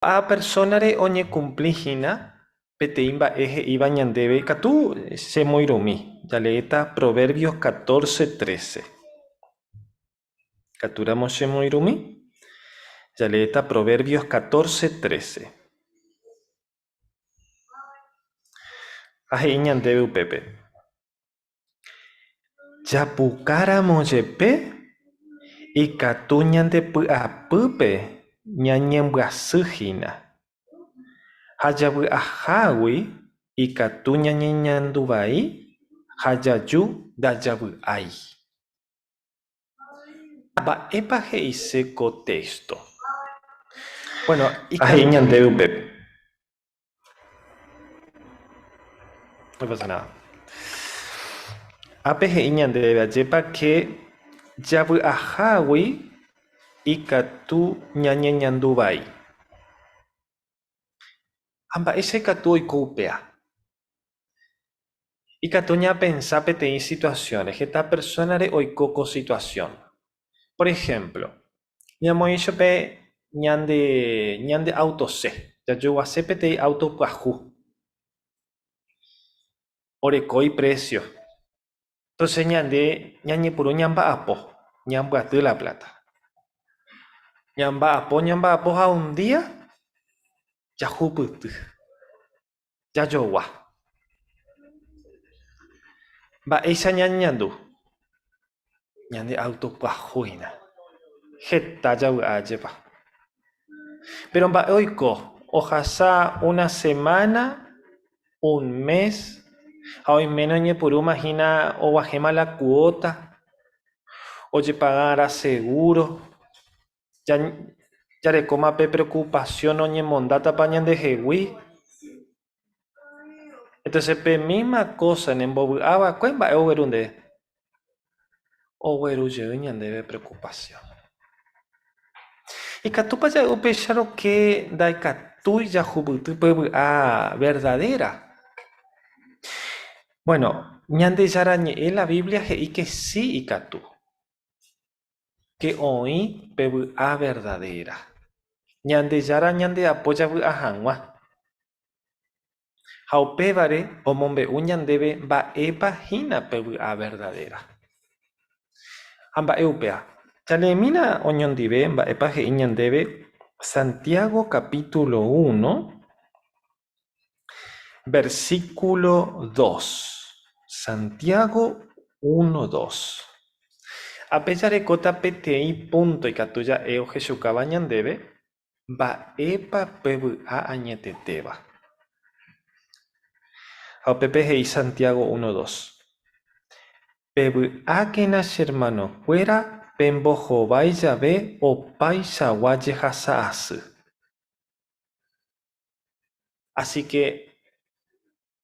Ko'ã persónare oñekumpli hína peteĩ mba'e he'íva ñandéve ikatu chemoirũmi. Jaleéta Proverbios catorce, trece. Ikatúramo chemoirũmi, jaleéta Proverbios catorce, trece. Ha he'i ñandéve upépe. Japukáramo jepe, ikatu ñande py'apýpe ñañembyasy hína, ha javy'ahágui ikatu ñañeñandu vai ha jaju ndajavy'ái. Mba'épa he'ise ko téxto? Bueno, Ha he'i ñandéve upépe. No pasa nada. Ápe he'i ñandéve ajépa ke javy'ahágui ikatu ñañeñandu vai. Ha mba'éicha ikatu oiko upéa? Ikatu ñapensa peteĩ situasiõre, heta persónare oiko ko situasiõ. Por ehémplo, Ñamoĩ chupe ñande ñande autose, jajoguase peteĩ auto pyahu. Oreko iprecio. Entonces ñande ñañepyrũ ñamba'apo, ñambyaty la plata. Ñamba'apo, ñamba'apo ha un día jahupyty, jajogua. Mba'éicha ñañandu? Ñande auto pyahu hína. Heta javy'a ajépa. Péro mba'e oiko? Ohasa una semána, un mes, ha oiméne oñepyrũma hína oguahẽma la kuóta, ojepagarã segúro, Jarekóma pe preocupación oñemondátapa ñandehegui. Entonces pe misma cosa nembovy'a va'ekue mba'e ogueru ndéve? Ogueru jey ñandéve preocupación. Ikatúpa ja'e upéicharõ ke ndaikatúi jahupyty pe vy'a verdadera? Bueno, Ñandejára Ñe'ẽ la Biblia he'i ke si ikatu. Ke oĩ pe vy'a verdadera. Ñandejára ñandeapo javy'a hag̃ua. Ha upévare omombe'u ñandéve mba'épa hína pe vy'a verdadera. Ha mba'e upéva? Jaleemína oñondive mba'épa he'i ñandéve Santiago capítulo uno, Versículo dos. Santiago uno, dos. Ape jarekóta peteĩ punto ikatu ja'e ohechukáva ñandéve mba'épa pe vy'a añetetéva. Ha upépe he'i Santiago uno, dos, Pevy'ákena che hermanokuéra pembohovái jave opaichagua jehasa asy. Así que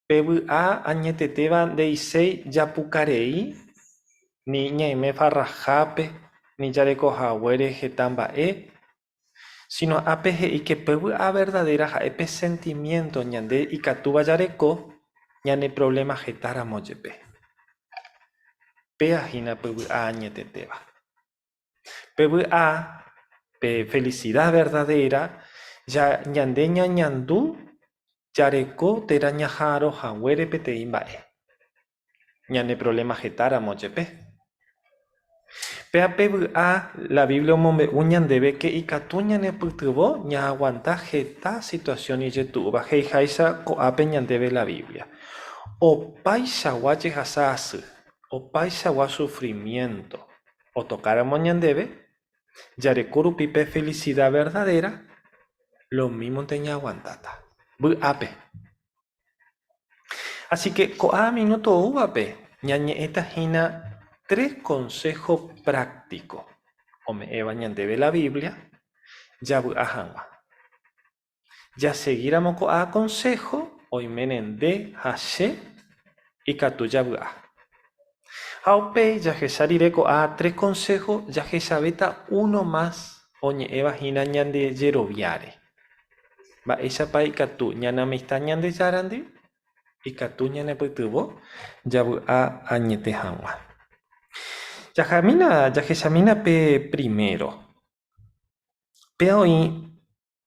pe vy'a añetetéva nde'iséi japukarei, ni ñaime farrahápe, ni jareko haguére heta mba'e, sino ápe he'i que pe vy'a verdadera ha'e pe sentimiento ñande ikatúva jareko ñane problema hetáramo jepe. Péa hína pe vy'a añetetéva. Pe vy'a, pe felicidad verdadera, ja ñande ñañandu jareko térã ñaha'arõ haguére peteĩ mba'e, ñane problema hetáramo jepe. Péa pe vy'a la Biblia omombe'u ñandéve ke ikatu ñanepytyvõ ñaaguanta heta situación ijetu'úva he'iháicha ko'ápe ñandéve la Biblia. Opaichagua jehasa asy, opaichagua sufrimiento, Otokáramo ñandéve, jareko rupi pe felisida verdadéra, lomímonte ñaaguantáta. Vy'ápe. Así ke ko'ã minúto oúvape ñañe'ẽta hína tres konsého práktiko ome'ẽva ñandéve la Biblia javy'a hag̃ua. Jasegíramo ko'ã konsého, oiméne nde ha che ikatu javy'a. Ha upéi jahecha rire ko'ã tres konsého jahechavéta uno mas oñe'ẽva hína ñande jeroviáre. Mba'éichapa ikatu ñane amista Ñandejárandi ikatu ñanepytyvõ javy'a añete hag̃ua? Jahamína jahechamína pe primero. Péa oĩ.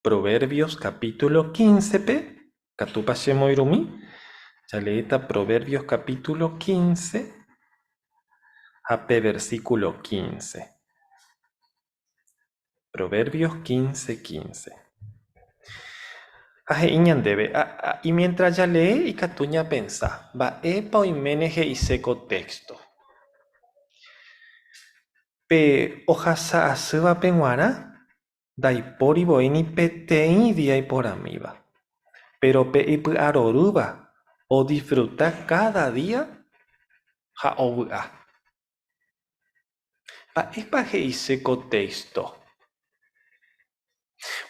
Proverbios capítulo 15-pe, katúpa chemoirũmi, jaleéta Proverbios capítulo 15 ha pe versículo 15. Proverbios 15, 15. Ha he'i ñandéve, y mientras jalee ikatu ñapensa, mba'épa oiméne he'ise ko texto. Pe ohasa asývape g̃uarã ndaipóri voi ni peteĩ día iporãmíva. Péro pe ipy'arorýva odisfruta káda día ha ovy'a. Mba'épa he'ise ko téysto?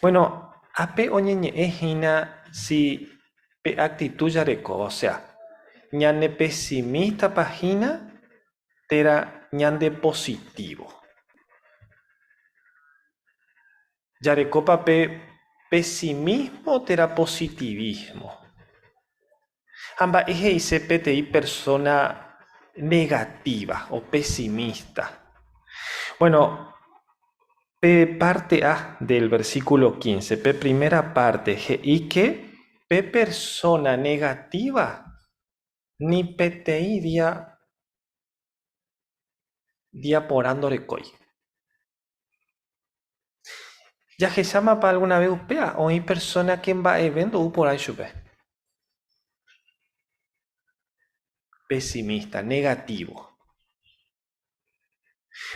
Bueno, ápe oñeñe'ẽ hína si pe actitud jarekóva, osea, ñanepesimístapa hína térã ñandepositivo. Jarekópa pe pesimismo térã positivismo? Ha mba'e he'ise peteĩ persóna negatíva o pesimísta? Bueno, pe párte A del versíkulo 15, pe primera párte he'i ke pe persóna negatíva ni peteĩ día día porã ndorekói. Jahechámapa alguna vez upéva oĩ persona ke mba'eve ndo'u porãi chupe? Pesimista, negativo.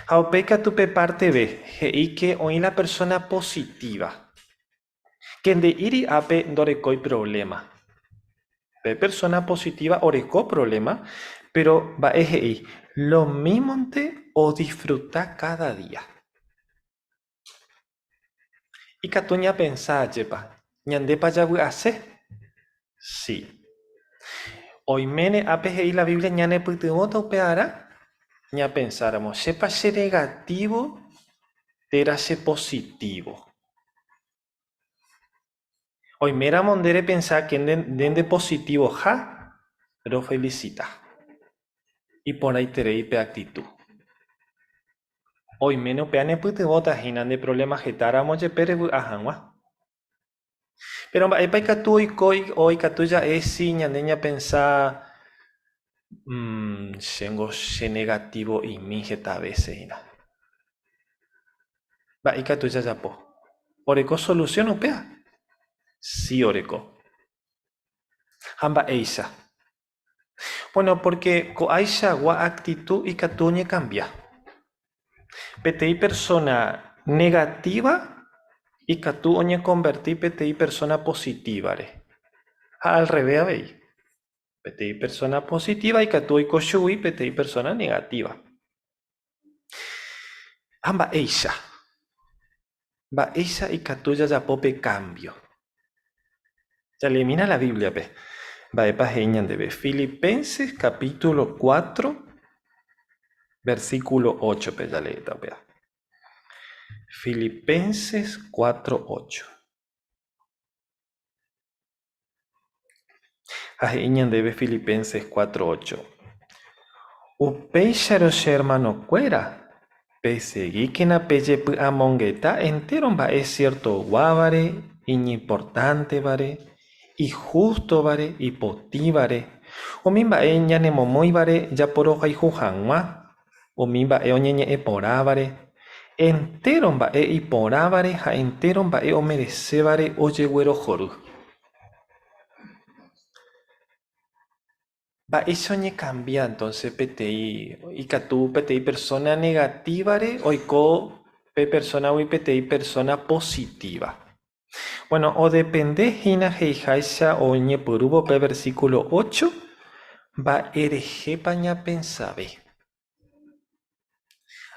Ha upéi katu pe parte B, he'i ke oĩ la persona positiva. Ke nde'íri ápe ndorekói problema. Pe persona positiva oreko problema, péro mba'e he'i, lomímonte odisfruta káda día. Ikatu ñapensa ajépa, ñandépa javy'ase? Si. Oiméne ápe he'i la Biblia ñanepytyvõta upearã ñapensáramo, chépa chenegatívo térã chepositívo. Oiméramo nde repensa ke nde ndepositivoha, rofelisita. Iporãiterei pe aktitu. Oiméne upéva nepytyvõta hína nde provléma hetáramo jepe revy'a hag̃ua. Péro mba'épa ikatu oiko o ikatu ja'e si ñande ñapensa chéngo chenegativo'imi heta vése hína. Mba'e ikatu jajapo? Oreko solusión upéva? Si oreko. Ha mba'éicha? Bueno, pórke ko'ãichagua aktitu ikatu oñekambia. Peteĩ persóna negatíva ikatu oñekonverti peteĩ persóna positívare. Ha al revés avei. Peteĩ persóna positíva ikatu oiko chugui peteĩ persóna negatíva. Ha mba'éicha? Mba'éicha ikatu jajapo pe kámbio? Jaleemína la Bíbliape mba'épa he'i ñandéve Filipenses capítulo 4, versículo 8-pe jaleéta upéva. Filipenses 4, 8. Ha he'i ñandéve Filipenses 4, 8, Upéicharõ che ermanokuéra, pesegíkena pejepy'amongeta entéro mba'e siertoguávare, iñimportántevare, ihústovare, ipotĩvare, umi mba'e ñanemomýivare japorohayhu hag̃ua, umi mba'e oñeñe'ẽ porãvare, entéro mba'e iporãvare ha entéro mba'e omeresévare ojeguerohory. Mba'éicha oñekambia entonce peteĩ ikatu peteĩ persona negatívare oiko pe persónagui peteĩ persona positíva? Bueno, odepende hína he'iháicha oñepyrũvo pe versículo 8, mba'erehépa ñapensave.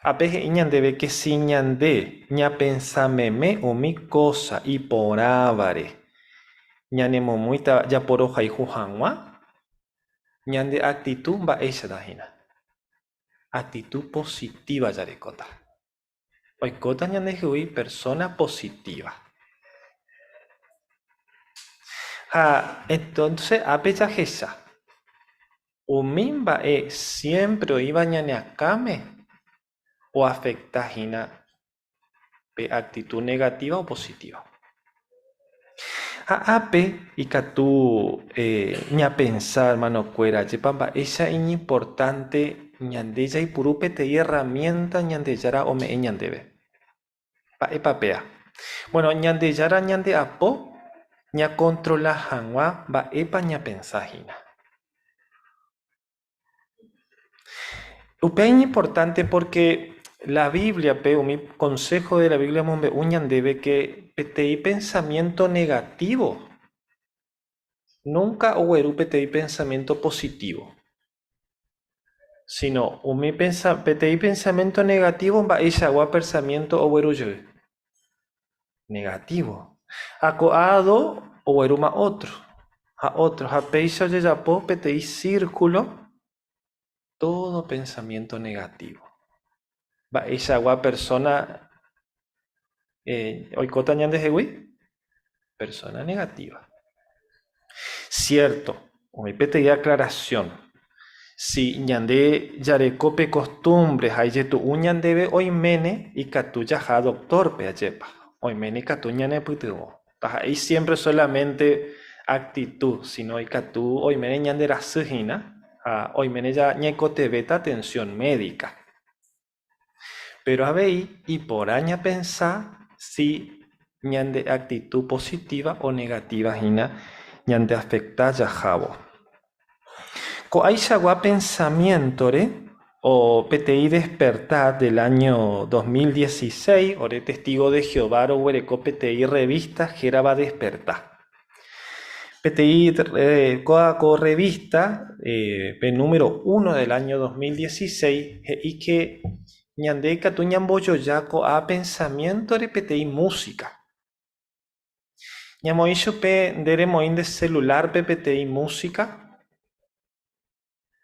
Ápe he'i ñandéve ke si ñande ñapensa meme umi kósa iporãvare ñanemomýita japorohayhu hag̃ua, ñande aktitu mba'éichata hína. Aktitu positíva jarekóta. Oikóta ñandehegui persóna positíva. Ha entónse ápe jahecha umi mba'e siémpre oĩva ñane akãme oafekta hína pe aktitu negatíva o positíva. Ha ápe ikatu ñapensa hermanokuéra, ajépa mba'éicha iñimportánte ñande jaipuru peteĩ herramienta Ñandejára ome'ẽ ñandéve. Mba'épa péa? Bueno, Ñandejára ñande'apo ñakontrola hag̃ua mba'épa ñapensa hína. Upéva iñimportánte pórke la Bíbliape, umi konsého de la Biblia omombe'u ñandéve ke peteĩ pensamiénto negatívo núnka ogueru peteĩ pensamiénto positívo. Síno umi peteĩ pensamiénto negatívo mba'eichagua pensamiénto ogueru jey. Negativo. Ha ko'ã do oguerúma ótro, ha ótro, ha péicha ojejapo peteĩ círculo todo pensamiento negativo. Mba'eichagua persona oikóta ñandehegui? Persona negativa. Cierto, oĩ peteĩ aclaración. Si ñande jareko pe costumbre ha ijetu'u ñandéve oiméne ikatu jaha doctor-pe, ajépa, oiméne ikatu ñanepytyvõ. Ndaha'éi siempre solamente actitud, sino ikatu oiméne ñande rasy hína ha oiméne ñaikotevẽta atención médica. Péro avei iporã ñapensa si ñande aktitu positíva o negatíva hína ñandeafekta jahávo. Ko'ãichagua pensamiéntore o peteĩ Despertad! del áño 2016, ore testígo de Jehová roguereko peteĩ rrevísta hérava Despertad! Peteĩ kóva ko revista pe número uno del áño 2016 he'i ke ñande ikatu ñambojoja ko'ã pensamiéntore peteĩ músika. Ñamoĩ chupe nde remoĩ nde selulárpe peteĩ músika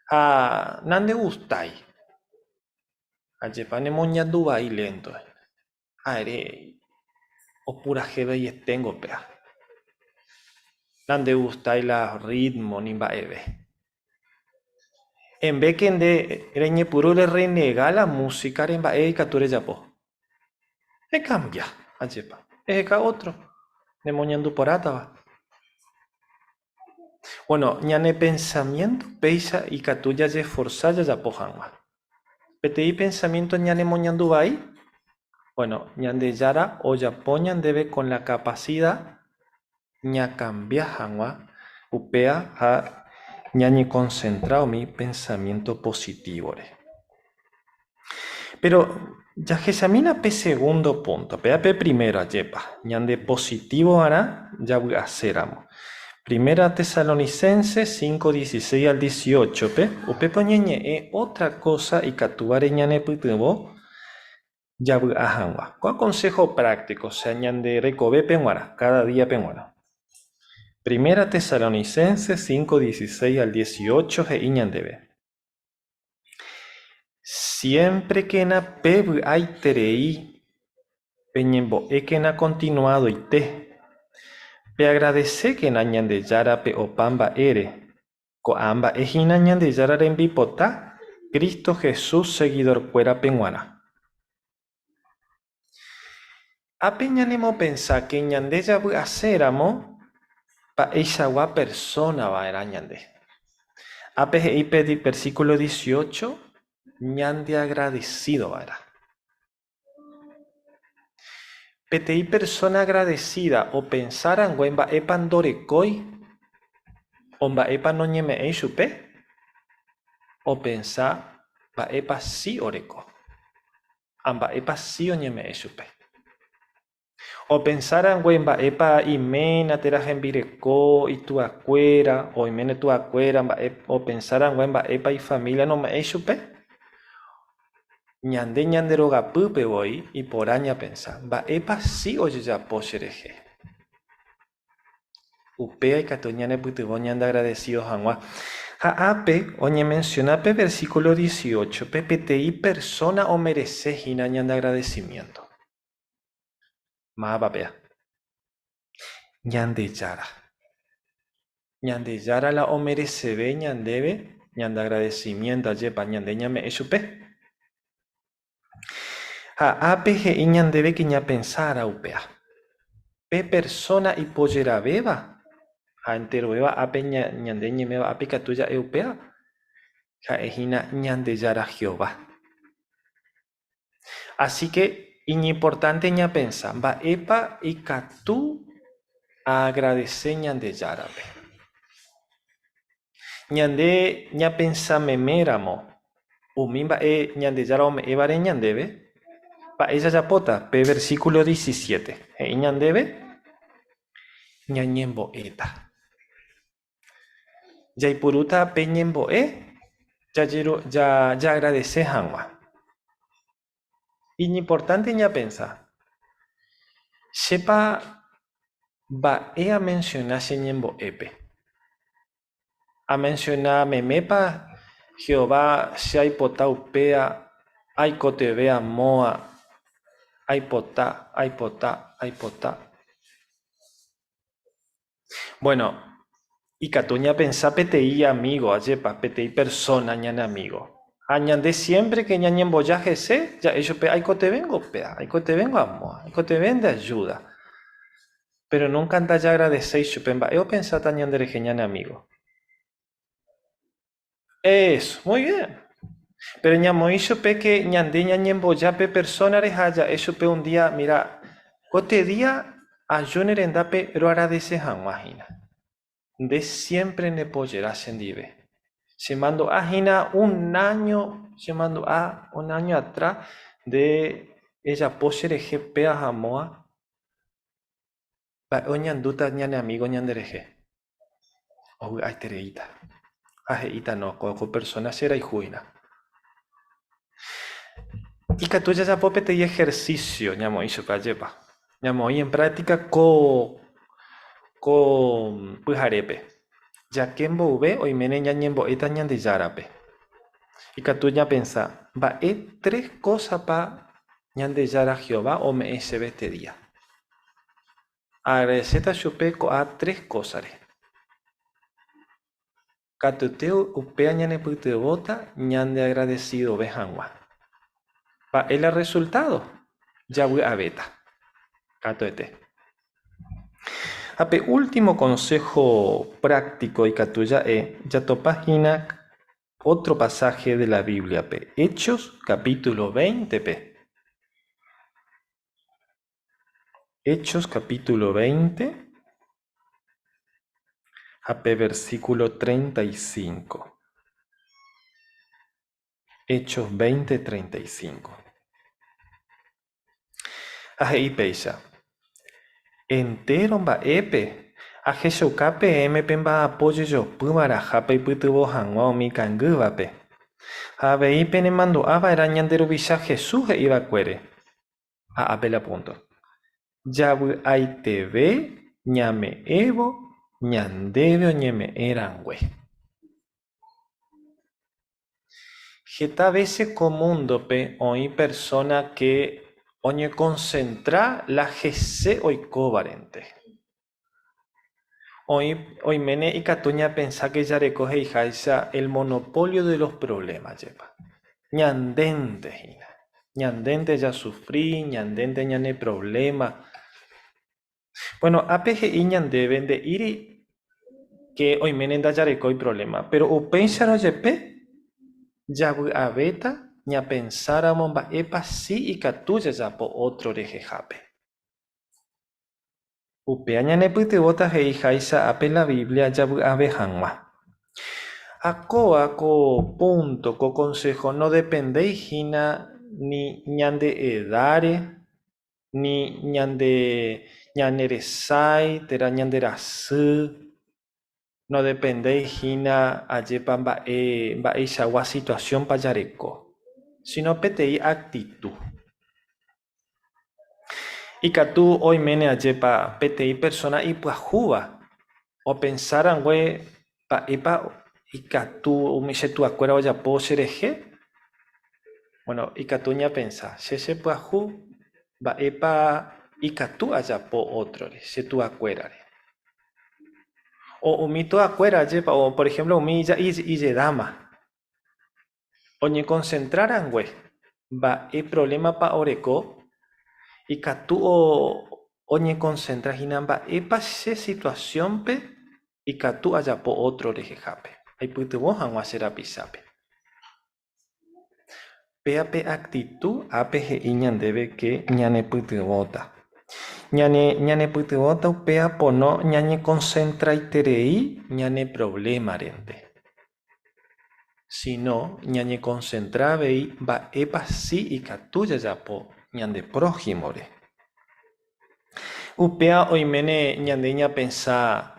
ha nandegustái, ajépa nemoñandu vai lénto. Ha ere opurahéva ieténgo péa. Nandegustái la ritmo ni mba'eve. En vez que nde reñepyrũ rerrenega la músikare mba'e ikatu rejapo. Ekambia, ajépa. Eheka ótro nemoñandu porãtava. Bueno, ñane pensamiénto péicha ikatu jajesforsa jajapo hag̃ua. Peteĩ pensamiénto ñanemoñandu vai? Bueno, Ñandejára ojapo ñandéve con la kapasida ñakambia hag̃ua upéa ha ñañekonsentra umi pensamiénto positívore. Péro jahechamína pe segundo púnto, péva pe primero ajépa, ñandepositívo va'erã javy'aséramo. Primera Tesalonicenses 5, 16 al 18-pe, upépe oñeñe'ẽ ótra kósa ikatúvare ñanepytyvõ javy'a hag̃ua. Ko'ã konsého práktiko, osea ñande rekovépe g̃uarã, káda díape g̃uarã. Primera Tesalonicenses 5, 16 al 18 he'i ñandéve. Siémprekena pevy'aiterei, peñembo'ékena kontinuadoite. Peagradesékena Ñandejárape opa mba'ére. Ko'ã mba'e hína Ñandejára rembipota Cristo Jesús segidorkuérape g̃uarã. Ápe ñanemopensáke ñande javy'aséramo mba'eichagua persóna va'erã ñande. Ápe he'i pe versíkulo 18 ñandeagradesído va'erã. Peteĩ persóna agradesída opensa rangue mba'épa ndorekói o mba'épa noñeme'ẽi chupe, opensa mba'épa si oreko. Ha mba'épa si oñeme'ẽ chupe. Opensa rangue mba'épa iména térã hembireko, ituakuéra, oiméne tuakuéra mba'e, opensa rangue mba'épa ifamília nome'ẽi chupe, ñande ñande rogapýpe voi iporã ñapensa, mba'épa si ojejapo cherehe. Upéva ikatu ñanepytyvõ ñandeagradesído hag̃ua. Ha ápe oñemensiona pe versíkulo dieciocho-pe peteĩ persóna omerese hína ñande agradesimiénto. Mávapa péa? Ñandejára. Ñandejára la omereseve ñandéve ñande agradesimiénto, ajépa ñande ñame'ẽ chupe. Ha ápe he'i ñandéve ke ñapensára upéva. Pe persóna ipojeravéva ha enterovéva ápe ñande ñaiméva ápe ikatu ja'e upéva, ha'e hína Ñandejára Jehová. Asíke iñimportánte ñapensa, Mba'épa ikatu aagradese Ñandejárape? Ñande ñapensa meméramo umi mba'e Ñandejára ome'ẽvare ñandéve, mba'e jajapóta? Pe versíkulo 17 he'i ñandéve, Ñañembo'éta. Jaipurúta pe ñembo'e jaagradese hag̃ua. Iñimportánte ñapensa, Chépa mba'e amensiona che ñembo'épe? Amensiona memépa Jehová che aipota upéa aikotevẽ amóa, aipota, aipota, aipota? Bueno, ikatu ñapensa peteĩ amígo, ajépa, peteĩ persóna ñane amígo. Ha ñande siémpre ke ñañemboja hese, ja'e chupe, Aikotevẽngo upéva, aikotevẽngo amóa, aikotevẽ nde ajúda. Péro núnka ndajagradeséi chupe mba'e opensáta ñanderehe ñane amígo. Eso, muy bien. Péro ñamoĩ chupe ke ñande ñañemboja pe persónare ha ja'e chupe un día, Mira, ko día aju ne rendápe roagradese hag̃ua hína. Nde siémpre nepojera chendive. Chemandu'a hína un áño, chemandu'a un áño atrás nde ejapo cherehe péva amóa, Mba'e oñandúta ñane amígo ñanderehe? Ovy'aitereíta. Ha he'íta, No, ko ko persóna cherayhu hína. Ikatu jajapo peteĩ ehersísio ñamoĩ chupe, ajépa? Ñamoĩ en práctica ko ko pyharépe. Jake mboyve oiméne ñañembo'éta Ñandejárape. Ikatu ñapensa, Mba'e tres kósapa Ñandejára Jehová ome'ẽ chéve este día? Aagradeséta chupe ko'ã tres kósare. Katuete upéva ñanepytyvõta ñandeagradesidove hag̃ua. Mba'e la rresultádo? Javy'avéta. Katuete. Ha pe último konsého práktiko ikatu ja'e jatopa hína ótro pasáhe de la Bíbliape, Hechos kapítulo véintepe. Hechos capítulo 20 ha pe versículo 35. Hechos 20, 35. Ha he'i péicha, Entéro mba'épe ahechauka peẽme pemba'apo jejopy va'erãha peipytyvõ hag̃ua umi ikangývape. Ha avei penemandu'a va'erã ñande Ruvicha Jesús he'i va'ekuére. Ha ápe la púnto. Javy'aiteve ñame'ẽvo ñandéve oñeme'ẽ rangue. Heta vése ko múndope oĩ persóna ke oñekonsentra la hese oikóvarente. Oĩ oiméne ikatu ñapensa ke jareko he'iháicha el monopolio de los problemas jepa. Ñandénte hína. Ñandénte jasufri, ñandénte ñaneprovléma. Bueno, ápe he'i ñandéve nde'íri ke oiméne ndajarekói provléma, péro upéicharõ jepe javy'avéta ñapensáramo mba'épa si ikatu jajapo ótro rehehápe. Upéva ñanepytyvõta he'iháicha ápe la Biblia javy'ave hag̃ua. Ha kóva ko púnto, ko konsého nodependéi hína ni ñande edáre, ni ñande ñaneresãi térã ñanderasy, nodependéi hína ajépa mba'e mba'eichagua situasiónpa jareko, síno peteĩ aktitu. Ikatu oiméne ajépa peteĩ persóna ipyahúva opensa rangue mba'épa ikatu umi che tuakuéra ojapo cherehe. Bueno, ikatu ñapensa, che chepyahu mba'épa ikatu ajapo ótrore, che tuakuérare. O umi tuakuéra ajépa, o por ehémplo umi ijedáma. Oñekonsentra rangue mba'e provlémapa oreko, ikatu. Oñekonsentra hína mba'épa che situasiónpe ikatu ajapo ótro rehehápe, aipytyvõ hag̃ua che rapichápe. Péa pe actitu ápe he'i ñandéve ke ñanepytyvõta. Ñane ñanepytyvõta upéa pono ñañekonsentraiterei ñane provlémarente, sino ñañekonsentra avei mba'épa si ikatu jajapo ñande prójimore. Upéa oiméne ñande ñapensa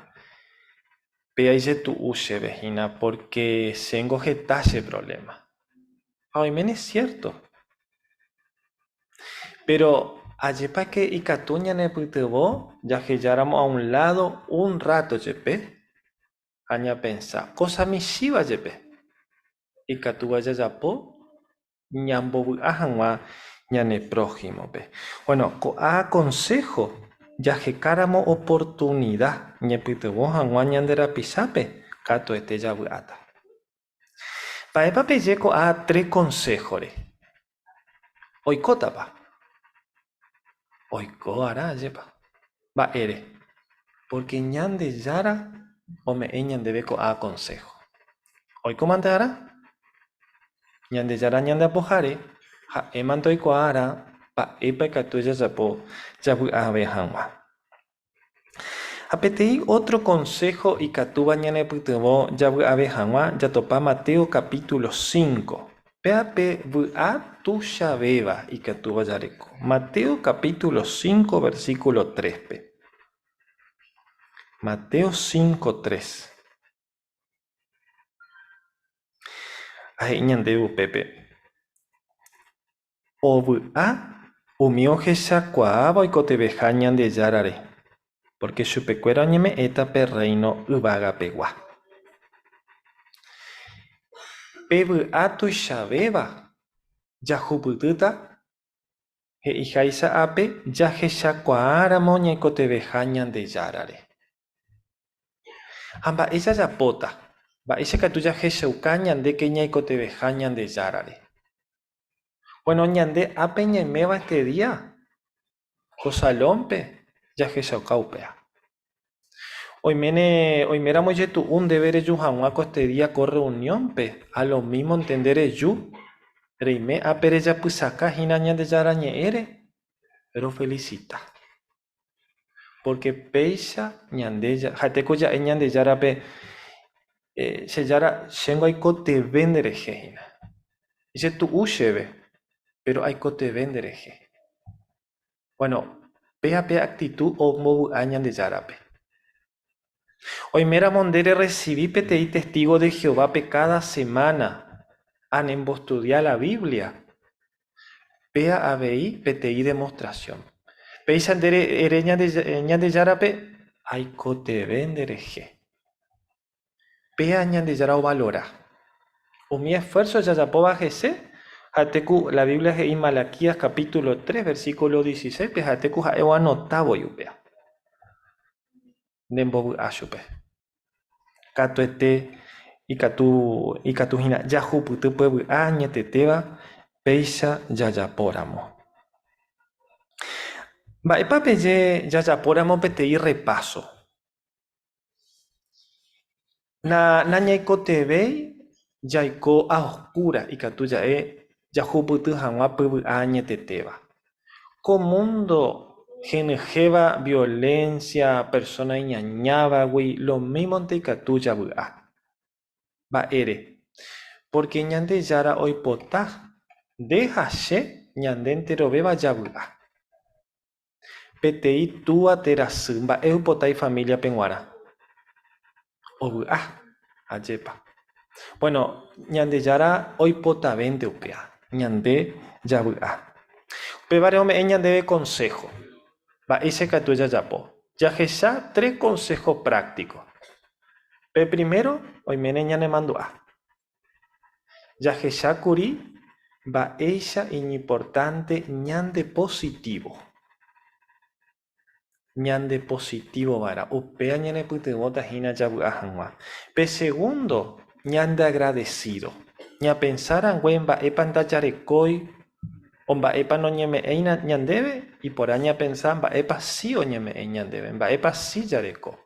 Péa ijetu'u chéve hína pórke chéngo heta che provléma. Ha oiméne siérto. Péro ajépa ke ikatu ñanepytyvõ jahejáramo a un ládo un rráto jepe ha ñapensa kósa michĩva jepe ikatúva jajapo ñambovy'a hag̃ua ñane prójimope. Bueno, ko'ã konsého jahekáramo oportunida ñaipytyvõ hag̃ua ñande rapichápe, katuete javy'áta. Mba'épa peje ko'ã tre konséhore? Oikótapa? Oiko arã, ajépa. Mba'ére? Pórke Ñandejára ome'ẽ ñandéve ko'ã konsého. Oikómante arã? Ñandejára ñande Apohare, ha'émante oikuaa arã mba'épa ikatu jajapo javy'ave hag̃ua. Ha peteĩ ótro konsého ikatúva ñanepytyvõ javy'ave hag̃ua jatopa Mateo capítulo 5. Péa pe vy'a tuichavéva ikatúva jareko. Mateo capítulo 5 versículo 3-pe. Mateo 5, 3. Ha he'i ñandéve upépe, Ovy'a umi ohechakuaáva oikotevẽha Ñandejárare, pórke chupekuéra oñeme'ẽta pe Rréino yvagapegua. Pe vy'a tuichavéva jahupytýta he'iháicha ápe jahechakuaáramo ñaikotevẽha Ñandejárare. Ha mba'e jajapóta? Mba'éicha katu jahechauka ñande ke ñaikotevẽha Ñandejárare? Bueno, ñande ápe ñaiméva este día ko salón-pe jahechauka upéva. Oiméne oiméramo ijetu'u ndéve reju hag̃ua ko este día ko reunión-pe, a lo mímonte nde reju, reime ápe rejapysaka hína Ñandejára ñe'ẽre, rofelisita. Pórke péicha ñande ha'etéko ja'e Ñandejárape, Che Jára, chéngo aikotevẽ nderehe hína. Ijetu'u chéve, péro aikotevẽ nderehe. Bueno, péa pe actitud ombovy'a Ñandejárape. Oiméramo nde rerresivi peteĩ testígo de Jehovápe káda semána ha nembostudia la Biblia, péa avei peteĩ demostrasión. Péicha nde ere Ñandejárape, Aikotevẽ nderehe. Péa Ñandejára ovalora. Umi esfuérso jajapóva hese, ha'ete ku la Biblia he'i Malaquías capítulo 3 versículo 16-pe ha'ete ku ha'e oanota voi upéva. Nembovy'a chupe. Katuete ikatu ikatu hína jahupyty pe vy'a añetetéva péicha jajapóramo. Mba'épa peje jajapóramo peteĩ rrepáso? Nañaikotevẽi jaiko a oscura ikatu ja'e jahupyty hag̃ua pe vy'a añetetéva. Ko múndo henyhẽva violénsia, persóna iñañávagui lomímonte ikatu javy'a. Mba'ére? Pórke Ñandejára oipota nde ha che ñande enterovéva javy'a. Peteĩ túa térã sy mba'e oipota ifamíliape g̃uarã? Ovy'a, ajépa. Bueno, Ñandejára oipotavénte upéva, ñande javy'a. Upévare ome'ẽ ñandéve konsého. Mba'éicha ikatu jajapo? Jahecha tres konsého práktiko. Pe primero oiméne ñanemandu'a. Jahechákuri mba'éicha iñimportánte ñandepositívo. Ñandepositivova'erã, upéva ñanepytyvõta hína javy'a hag̃ua. Pe segundo, ñandeagradesído. Ñapensa rangue mba'épa ndajarekói. O mba'épa noñeme'ẽi ñandéve, iporã ñapensa mba'épa si oñeme'ẽ ñandéve, mba'épa si jareko.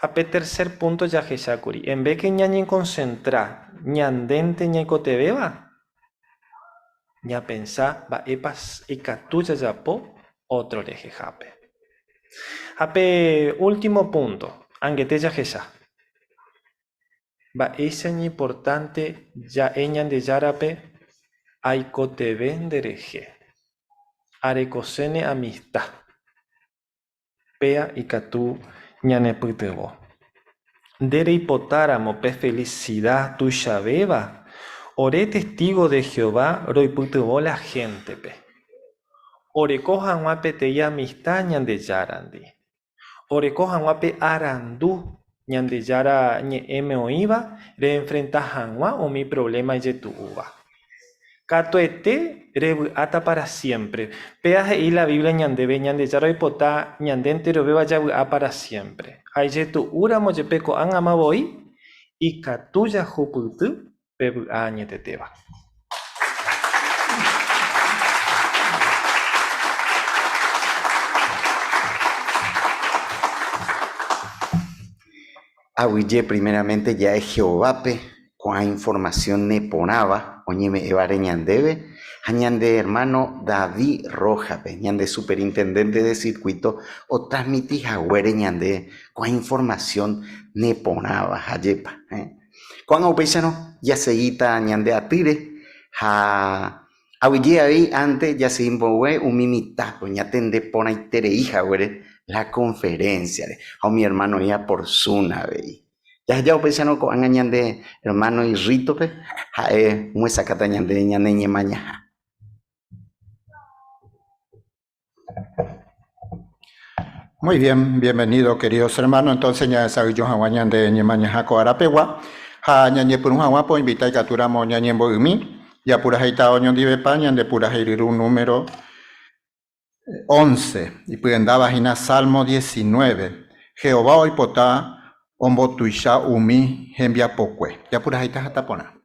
Ha pe tercer punto jahechákuri, en vez que ñañekonsentra ñandénte ñaikotevẽva, ñapensa mba'épa ikatu jajapo ótro rehehápe. Ha pe último punto, angete jahecha. Mba'éicha iñimportánte ja'e Ñandejárape aikotevẽ nderehe, arekose ne amista. Péa ikatu ñanepytyvõ. Nde reipotáramo pe felisida tuichavéva, ore testígo de Jehová roipytyvõ la héntepe oreko hag̃ua peteĩ amista Ñandejárandi. Oreko hag̃ua pe arandu Ñandejára Ñe'ẽme oĩva reenfrenta hag̃ua umi provléma ijetu'úva. Katuete revy'áta pára siémpre. Péa he'i la Biblia ñandéve Ñandejára oipota ñande enterovéva javy'a pára siémpre. Ha ijetu'úramo jepe ko'ág̃ama voi, ikatu jahupyty pe vy'a añetetéva. Aguyje primeramente ja'e Jehovápe ko'ã informasión neporãva oñeme'ẽvare ñandéve ha ñande ermáno David Rójape, ñande superintendénte de sirkuíto otransmiti haguére ñande ko'ã informasión neporãva. Ajépa? Ko'ág̃a upéicharõ jasegíta ñande atýre ha aguyje avei ánte jasegi mboyve umi mitãpe oñatende porãiterei haguére la conferencia-re ha umi ermáno oĩva por Zoom avei. Jaheja upéicharõ ko'ág̃a ñande ermáno irrítope ha'e omyesakãta ñande ñane ñemañaha. Muy bien, bienvenido queridos hermanos. Entonces ñahesa'ỹijo hag̃ua ñande ñemañaha ko arapegua ha ñañepyrũ hag̃ua poinvita ikatúramo ñañembo'ymi japurahéita oñondivepa ñande purahéi ryru número 11, ipyendáva hína Salmo 19. Jehová oipota ombotuicha umi hembiapokue. Japurahéita hatã porã.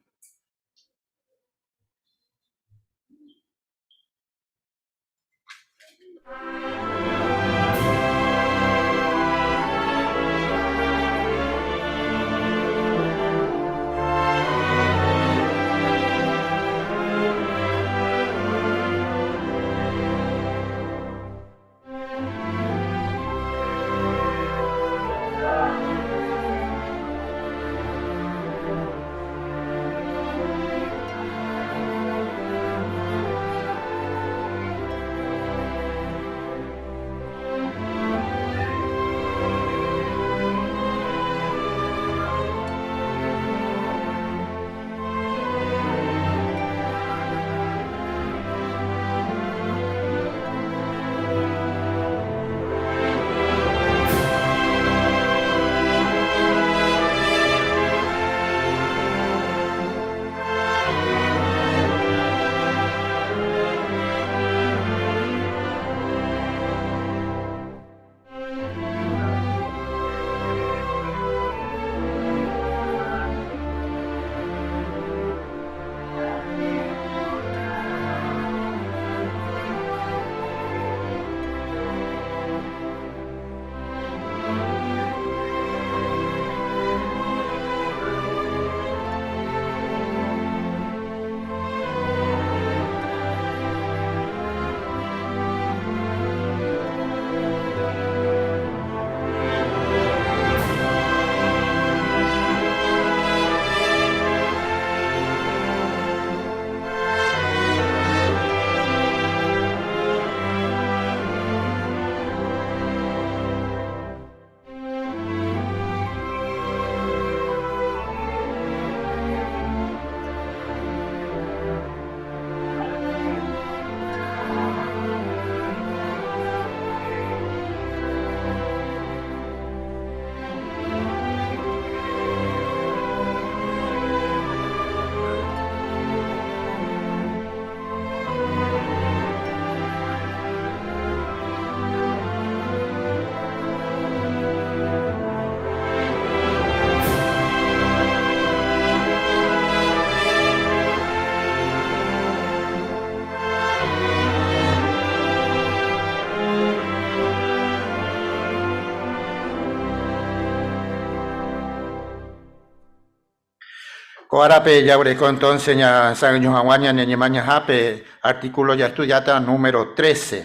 Ko árape jaguereko entonces ñasãyño hag̃ua ñane ñemañahápe artículo jaestudiáta número 13.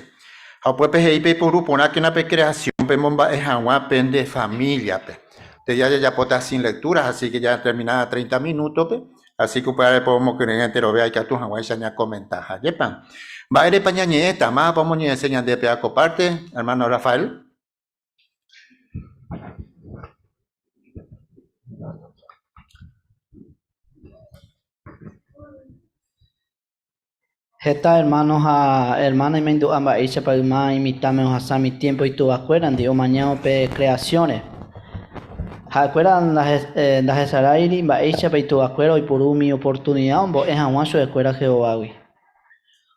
Ha upépe he'i peiporu porãkena pe creación pemomba'e hag̃ua pende familia-pe. Te ya jajapóta sin lecturas, así que ya terminada 30 minutos-pe, así que upévare pomokyre'ỹ enterove aikatu hag̃uáicha ñakomenta. Ajépa? Mba'érepa ñañe'ẽta? Mávapa omoñe'ẽse ñande péva ko parte, hermano Rafael? Heta hermano ha hermana imandu'a mba'éichapa yma imitãme ohasami tiempo ituvakuérandi omañávo pe creación-re. Ha'ekuéra ndahesaráiri mba'éichapa ituvakuéra oipuru umi oportunidad ombo'e hag̃ua chupekuéra Jehovágui.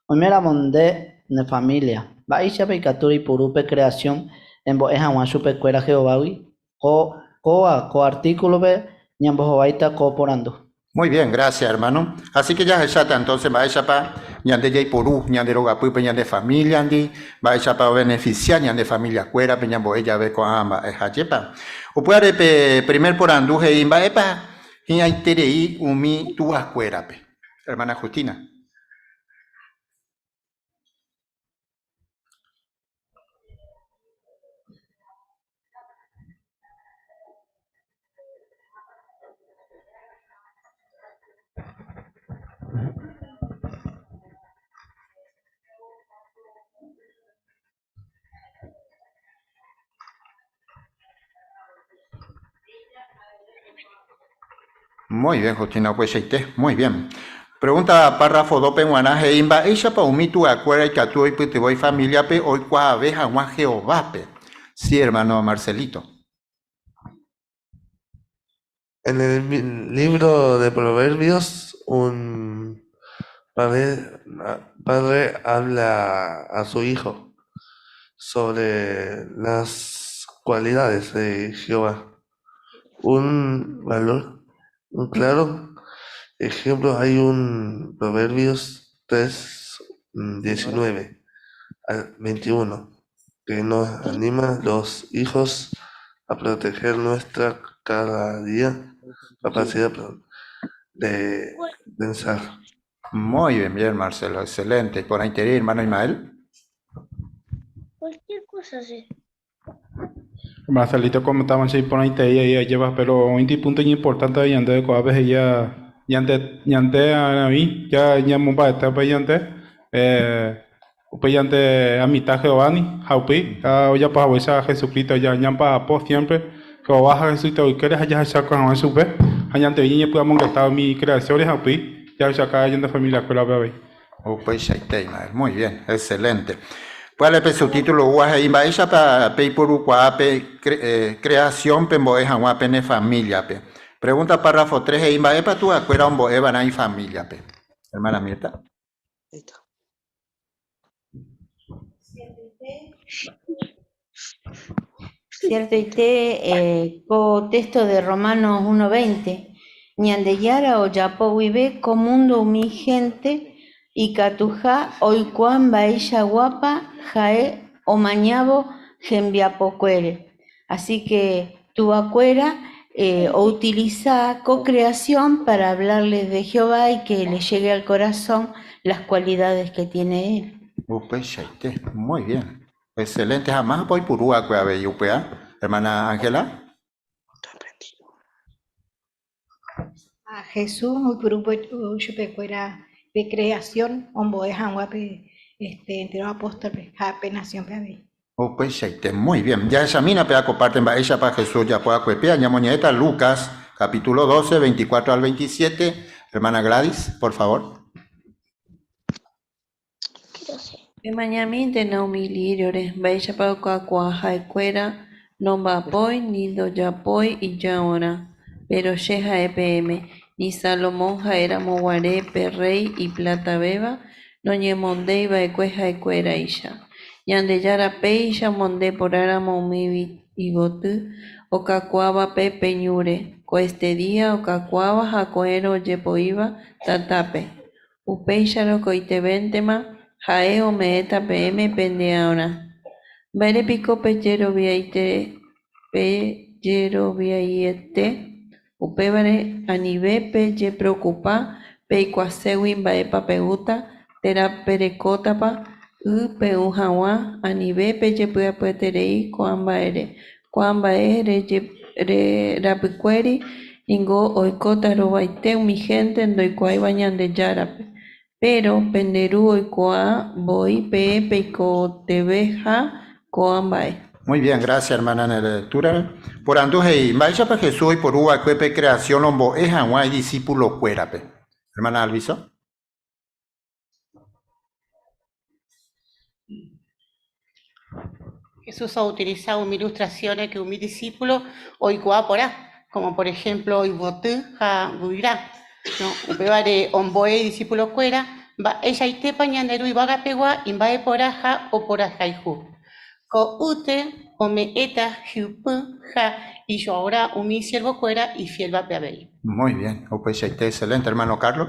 Oiméramo nde ne familia, mba'éichapa ikatu reipuru pe creación embo'e hag̃ua chupekuéra Jehovágui? Ko kóva ko artículo-pe ñambohováita ko porandu. Muy bien, gracias hermano. Así que jahecháta entonces mba'éichapa ñande jaiporu ñande rogapýpe ñande familia-ndi, mba'éichapa obeneficia ñande familia-kuérape ñambo'e jave ko'ã mba'e. Ajépa? Upévare pe primer porandu he'i mba'épa hi'ãiterei umi tuakuérape. Hermana Justina. Muy bien, Justina, upeichaite. Muy bien. Pregunta párrafo 2-pe g̃uarã he'i mba'éichapa umi tuakuéra ikatu oipytyvõ ifamíliape oikuaave hag̃ua Jehovápe. Sí, hermano Marcelito. En el libro de Proverbios, un padre, padre habla a su hijo sobre las cualidades de Jehová. Un valor, un claro ejemplo, hay un Proverbios 3, 19 al 21, que nos anima a los hijos a proteger nuestra cada día capacidad perdón, de pensar. Muy bien, bien, Marcelo, excelente. Por ahí, hermano Ismael. Cualquier cosa, sí. Marcelito comentaba si por ahí te ahí lleva, pero un punto importante de ñande ko a ya ñande ñande a mí ya ñamomba etapa ñande eh upe ñande a mitad Jehová ni ha upéi ha ojapo haguéicha Jesucristo ya ñamba'apo siempre Jehová ha Jesucristo ykére ha jahecháko hag̃ua chupe ha ñande ñañepy'amongetá umi creaciones ha upéi jahechauka ñande familia-kuérape avei. Upeichaite, Ismael. Muy bien, excelente. Pya'e pe subtítulo oúva he'i mba'éichapa peiporukuaa pe creación pembo'e hag̃ua pene familia-pe. Pregunta párrafo 3 he'i mba'épa tuakuéra ombo'eva'erã ifamilia-pe. Hermana Mirta. Ciertoite ko texto de Romanos 1.20, Ñandejára ojapo guive ko mundo umi gente ikatuha oikuaa mba'eichaguápa ha'e omañávo hembiapokuére. Así que tuvakuéra outiliza ko creación para hablarles de Jehová y que le llegue al corazón las cualidades que tiene él. Upeichaite, muy bien. Excelente. Ha mávapa oipuru va'ekue avei upéva, hermana Ángela? A Jesús oipuru chupekuéra pe creación ombo'e hag̃ua pe este, entero apóstol-pe ha pe nación-pe avei. Upeichaite, muy bien. Jahechamína pe akoparte mba'éichapa Jesús ojapo va'ekue péa. Ñamoñe'ẽta Lucas, capítulo 12, 24 al 27. Hermana Gladys, por favor. Pemañamíntena umi líriore, mba'éichapa okakuaa ha'ekuéra nomba'apói ni ndojapói ijaorã. Péro che ha'e peẽme, ni Salomón ha'eramoguare pe rey iplatavéva noñemondeiva'ekue ha'ekuéraicha. Ñandejára péicha omonde porãramo umi yvoty okakuaávape pe ñúre, koestedía okakuaáva ha ko'ẽrõ ojepoíva tatápe. Upéicharõ ko'ytevéntema ha'e ome'ẽta peẽme pende aorã. Mba'érepiko pejerovia'iete. Upévare anive pejepreocupa peikuaaségui mba'épa pe'úta térã perekótapa y pey'u hag̃ua, anive pejepy'apyeterei ko'ã mba'ére. Ko'ã mba'e rapykuéri niko oiko tarovaite umi hénte ndoikuaáiva Ñandejárape. Péro pende Ru oikuaa voi peẽ peikotevẽha ko'ã mba'e. Muy bien, gracias hermana en la lectura. Porandu he'i, Mba'éichapa Jesús oiporu va'ekue pe creación ombo'e hag̃ua idisípulokuérape? Hermana Alviso. Jesús outilisa umi ilustraciones que umi discípulo oikuaa porã, como por ejemplo yvoty ha guyra, no? Upévare ombo'e idiscipulokuéra mba'eichaitépa ñande Ru yvágapegua imba'eporã ha oporahayhu. Ko'ýte ome'ẽta hypy ha ijoaorã umi isiervokuéra ifiélvape avei. Muy bien, upeichaite, excelente, hermano Carlos.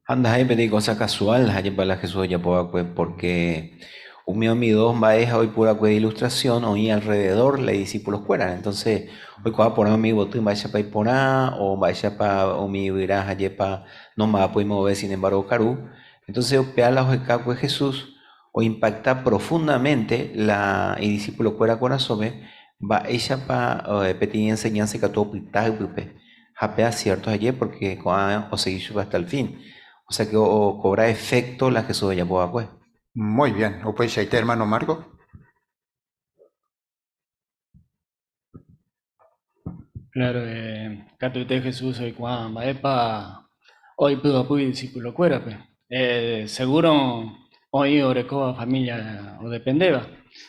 Ha ndaha'éi peteĩ cosa casual ha'épa la Jesús ojapo va'ekue porque umi umi dos mba'e ha oipurakue ilustración oĩ alrededor la idiscípulos-kuéra. Entonces oikuaa porã umi yvoty mba'éichapa iporã o mba'éichapa umi yvyra ha'épa nomba'apói moõve sin embargo okaru. Entonces upéva la ohekakue Jesús oimpacta profundamente la idiscípulo-kuéra korasõme mba'éichapa peteĩ enseñanza ikatu opyta ypype. Ha péva cierto aje porque ko'ã osegi chupe hasta el fin. O sea que ocobra efecto la Jesús ojapo va'ekue. Muy bien, upeichaite hermano Marco. Claro, katuete Jesús oikuaa mba'épa oipy'apy idiscipulokuérape. Seguro oĩ orekóva familia odependéva.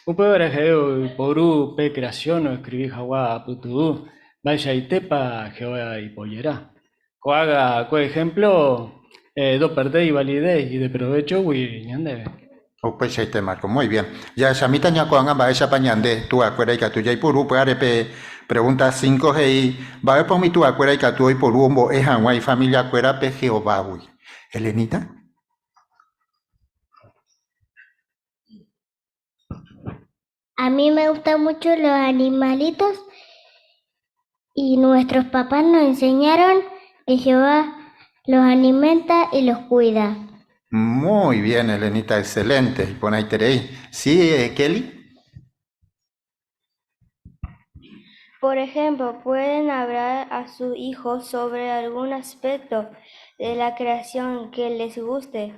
Upévare ha'e oiporu pe creación oescribi hag̃ua apytu'ũ mba'eichaitépa Jehová ipojera. Ko'ág̃a ko ejemplo ndoperdéi validez ideprovéchogui ñandéve. Upeichaite, Marco. Muy bien. Jahechamíta ñako'ág̃a mba'éichapa ñande tuakuéra ikatu jaipuru. Pyhare pe pregunta 5 he'i, Mba'épa umi tuakuéra ikatu oiporu ombo'e hag̃ua ifamiliakuérape Jehovágui? Elenita? A mí me gustan mucho los animalitos y nuestros papás nos enseñaron que Jehová los alimenta y los cuida. Muy bien, Elenita, excelente. Iporãiterei. Sí, Kelly? Por ejemplo, pueden hablar a sus hijos sobre algún aspecto de la creación que les guste.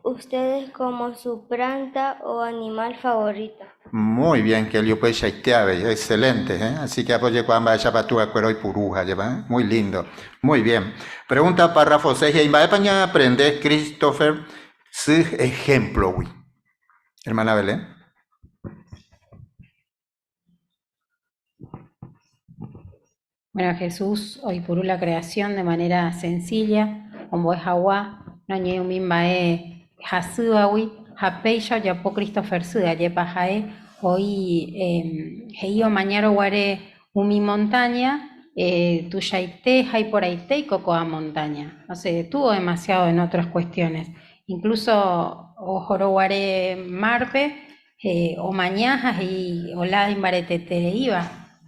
Ustedes como su planta o animal favorita. Muy bien, Kelly, upeichaite avei, excelente, eh? Así que apoye ko'ã mba'éichapa tuakuéra oipuru jajépa, eh? Muy lindo. Muy bien. Pregunta párrafo 6, he'i, Mba'épa ñaaprende Christopher sy ejemplo-gui? Hermana Belén. Bueno, Jesús oipuru la creación de manera sencilla, ombo'e hag̃ua, noñe'ẽi umi mba'e hasývagui ha péicha ojapo Christopher sy, ajépa ha'e oĩ he'i omañárõ guare umi montaña tuichaite ha iporãitéiko ko'ã montaña. No se detuvo demasiado en otras cuestiones. Incluso ohórõ guare márpe omaña ha he'i ola imbaretetereíva.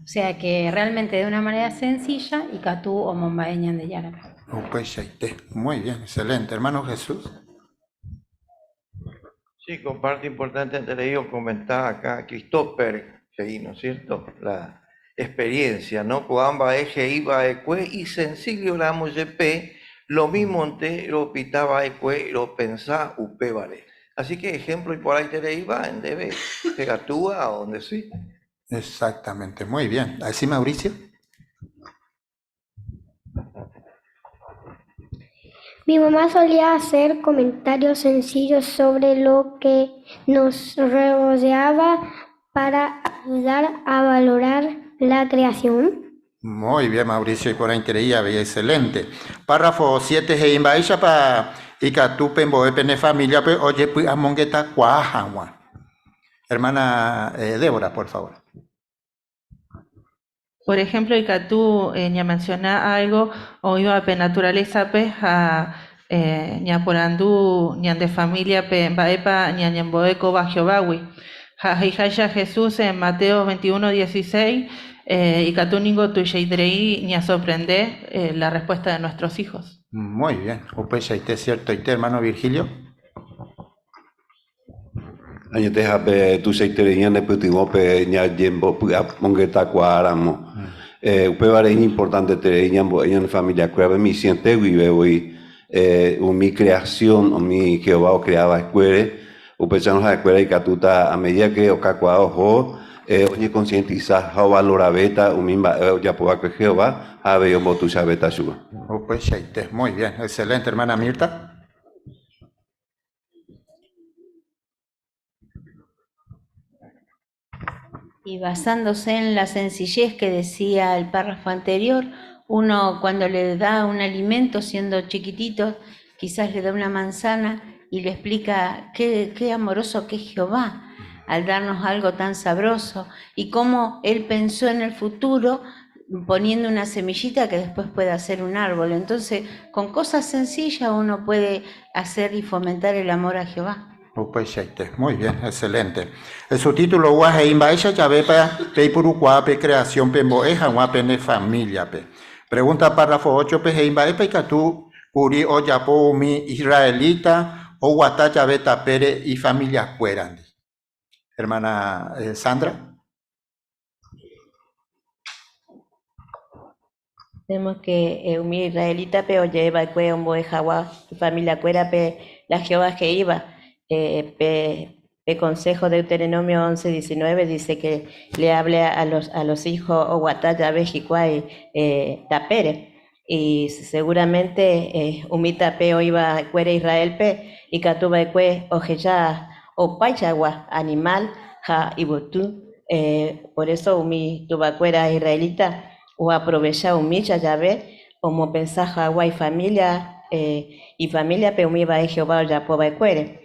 O sea que realmente de una manera sencilla ikatu omomba'e Ñandejárape. Upeichaite. Muy bien, excelente. Hermano Jesús. Sí, comparte importante antes de ello comentaba acá Christopher, he'i, ¿no es cierto? La experiencia, ¿no? Ko'ã mba'e he'i va'ekue y sencillo ramo jepe, lo mismo lo pitaba va'ekue, lo pensá upévare. Así que ejemplo y por ahí te iba en debe a donde sí. Exactamente, muy bien. Así Mauricio. Mi mamá solía hacer comentarios sencillos sobre lo que nos rodeaba para ayudar a valorar la creación. Muy bien, Mauricio, iporãiterei avei, excelente. Párrafo 7 he'i mba'éichapa ikatu pembo'e pene familia-pe ojepy'amongetakuaa hag̃ua. Hermana Débora, por favor. Por ejemplo, ikatu ñamenciona algo oĩva pe naturaleza-pe ha ñaporandu ñande familia-pe mba'épa ñañembo'e kóva Jehovágui. Ha he'iháicha Jesús en Mateo 21, 16, ikatu ningo tuichaiterei ñasorprende la respuesta de nuestros hijos. Muy bien, upeichaite, ciertoite, hermano Virgilio. Añetehápe tuichaiterei ñanepytyvõ pe ñañembopy'amongetakuaáramo. Upévare iñimportanteterei ñambo'e ñane familiakuérape michĩete guive voi umi creación, umi Jehová ocrea va'ekuére. Upéicharõ ha'ekuéra ikatúta a medida que okakuaa oho oñeconcientiza ha ovaloravéta umi mba'e ojapo va'ekue Jehová ha avei ombotuichavéta chupe. Upeichaite, muy bien, excelente, hermana Mirta. Y basándose en la sencillez que decía el párrafo anterior, uno cuando le da un alimento siendo chiquitito, quizás le da una manzana y le explica qué amoroso que es Jehová al darnos algo tan sabroso y cómo él pensó en el futuro poniendo una semillita que después puede hacer un árbol. Entonces, con cosas sencillas uno puede hacer y fomentar el amor a Jehová. Upeichaite, muy bien, excelente. El subtítulo oúva he'i mba'éicha javépa peipurukuaa pe creación pembo'e hag̃ua pene familia-pe. Pregunta párrafo 8-pe he'i mba'épa ikatu kuri ojapo umi israelita oguata jave tapére ifamiliakuérandi. Hermana Sandra. Vemos que umi israelita-pe oje'e va'ekue ombo'e hag̃ua ifamiliakuérape la Jehová he'íva. Pe pe consejo Deuteronomio 11, 19 dice que le hable a los hijos oguata jave hikuái tapére. Y seguramente umi tape oĩva'ekuére Israel-pe ikatuva'ekue ohecha opaichagua animal ha yvyty. Por eso umi tuvakuéra israelita oaprovecha umícha jave omopensa hag̃ua ifamilia ifamiliape umi mba'e Jehová ojapova'ekuére.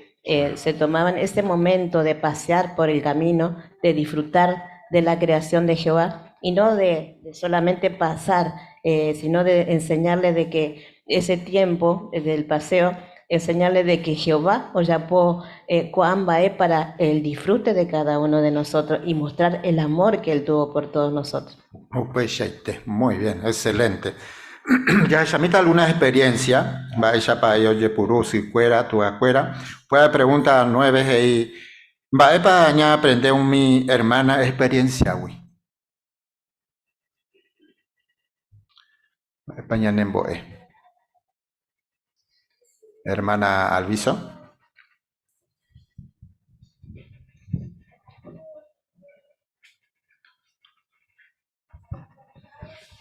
Se tomaban ese momento de pasear por el camino, de disfrutar de la creación de Jehová y no de solamente pasar, sino de enseñarle de que ese tiempo del paseo, enseñarle de que Jehová ojapo ko'ã mba'e para el disfrute de cada uno de nosotros y mostrar el amor que él tuvo por todos nosotros. Upeichaite, muy bien, excelente. Jahechamíta alguna experiencia, mba'éichapa ojepuru sykuéra, tuakuéra. Upéva pregunta 9 he'i, mba'épa ñaaprende umi hermana experiencia-gui? Mba'épa ñanembo'e? Hermana Alviso.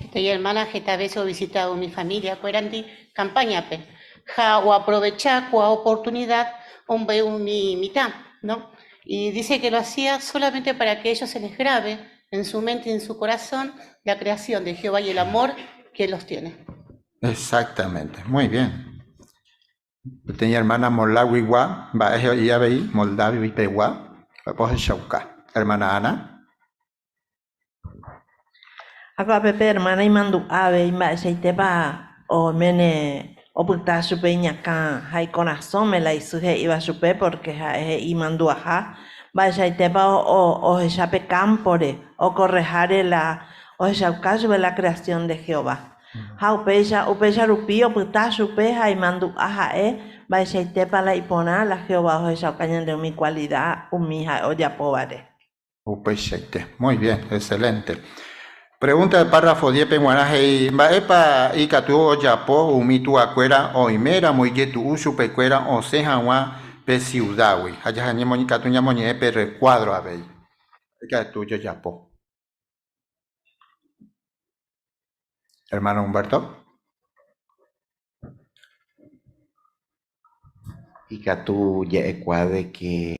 Peteĩ hermana heta veces ovisita umi familia-kuérandi campaña-pe ha oaprovecha ko'ã oportunidad ombo'e umi mitã, ¿no? Y dice que lo hacía solamente para que ellos se les grabe en su mente y en su corazón la creación de Jehová y el amor que Él los tiene. Exactamente, muy bien. Peteĩ hermana Moldavia-gua, mba'e he'i avei Moldavia-pegua, ohechauka. Hermana Ana. Ko'ápe pe hermana imandu'a avei mba'eichaitépa oiméne opyta chupe iñakã ha ikorasõme la isy he'íva chupe porque ha'e he'i imandu'aha mba'eichaitépa ohecha pe campo-re okorreháre la ohechauka chupe la creación de Jehová. Ha upéicha upéicha rupi opyta chupe ha imandu'a ha'e mba'eichaitépa la iporã la Jehová ohechauka ñande umi cualidad umi ha'e ojapóvare. Upeichaite, muy bien, excelente. Pregunta del párrafo 10 pe g̃uarã he'i mba'épa ikatu ojapo umi tuakuéra oiméramo ijetu'u chupekuéra osẽ hag̃ua pe ciudad-gui. Ha ikatu ñamoñe'ẽ pe recuadro avei. Ikatu jajapo. Hermano Humberto. Ikatu ja'ekuaa de que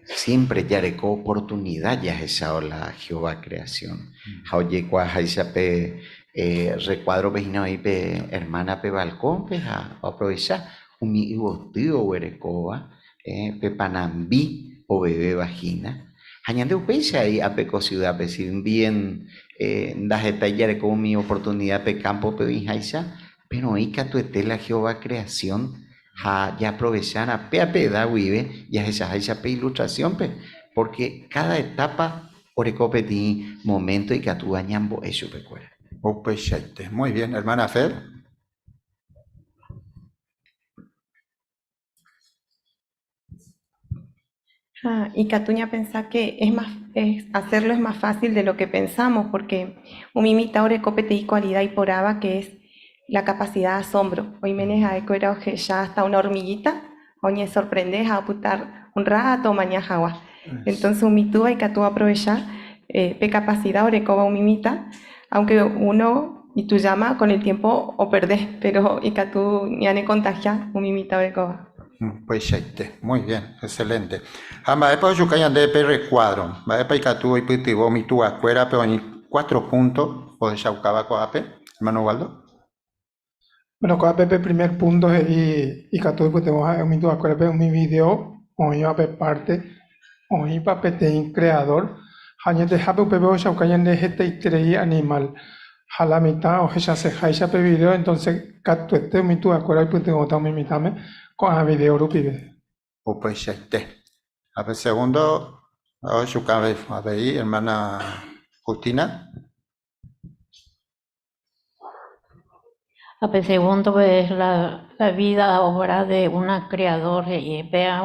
siempre jareko oportunidad jahechávo la Jehová creación. Ha ojekuaaháicha pe recuadro-pe hína oĩ pe hermana pe balcón-pe ha oaprovecha umi yvoty oguerekóva pe panambi ovevéva hína. Ha ñande upéicha avei ápe ko ciudad-pe, si bien ndahetái jareko umi oportunidad pe campo-pe oĩháicha, pero oĩ katuete la Jehová creación ha jaaprovecha péa pe edad guive jahechaháicha pe ilustración-pe, Pórke káda etápa oreko peteĩ moménto ikatúva ñambo'e chupekuéra. Upeichaite. Muy bien, hermana Fer. Ah, ikatu ñapensa que es más, es, hacerlo es más fácil de lo que pensamos, porque umi mitã oreko peteĩ cualidad iporãva que es la capacidad de asombro. Oiméne ha'ekuéra ohecha hasta una hormiguita ha oñesorprende ha opyta un rato omaña hag̃ua. Entonces umi túva ikatu oaprovecha pe capacidad orekóva umi mitã, aunque uno itujáma con el tiempo operde, pero ikatu ñanecontagia umi mitã orekóva. Upeichaite. Muy bien, excelente. Ha mba'épa ojuka ñande pe recuadro? Mba'épa ikatu oipytyvõ umi tuvakuérape oĩ cuatro punto ohechaukáva ko'ápe, hermano Waldo? Bueno, ko'ápe pe primer punto he'i ikatu oipytyvõ ha'e umi tuvakuérape umi video oĩva pe parte oĩpa peteĩ creador ha añetehápe upépe ohechauka ñande hetaiterei animal ha la mitã ohechaseháicha pe video entonces katuete umi tuvakuéra oipytyvõta umi mitãme ko'ã video rupive. Upeichaite. Ha pe segundo ohechuka avei hermana Justina. Ha pe segundo es la, la vida obra de una creador he'i péa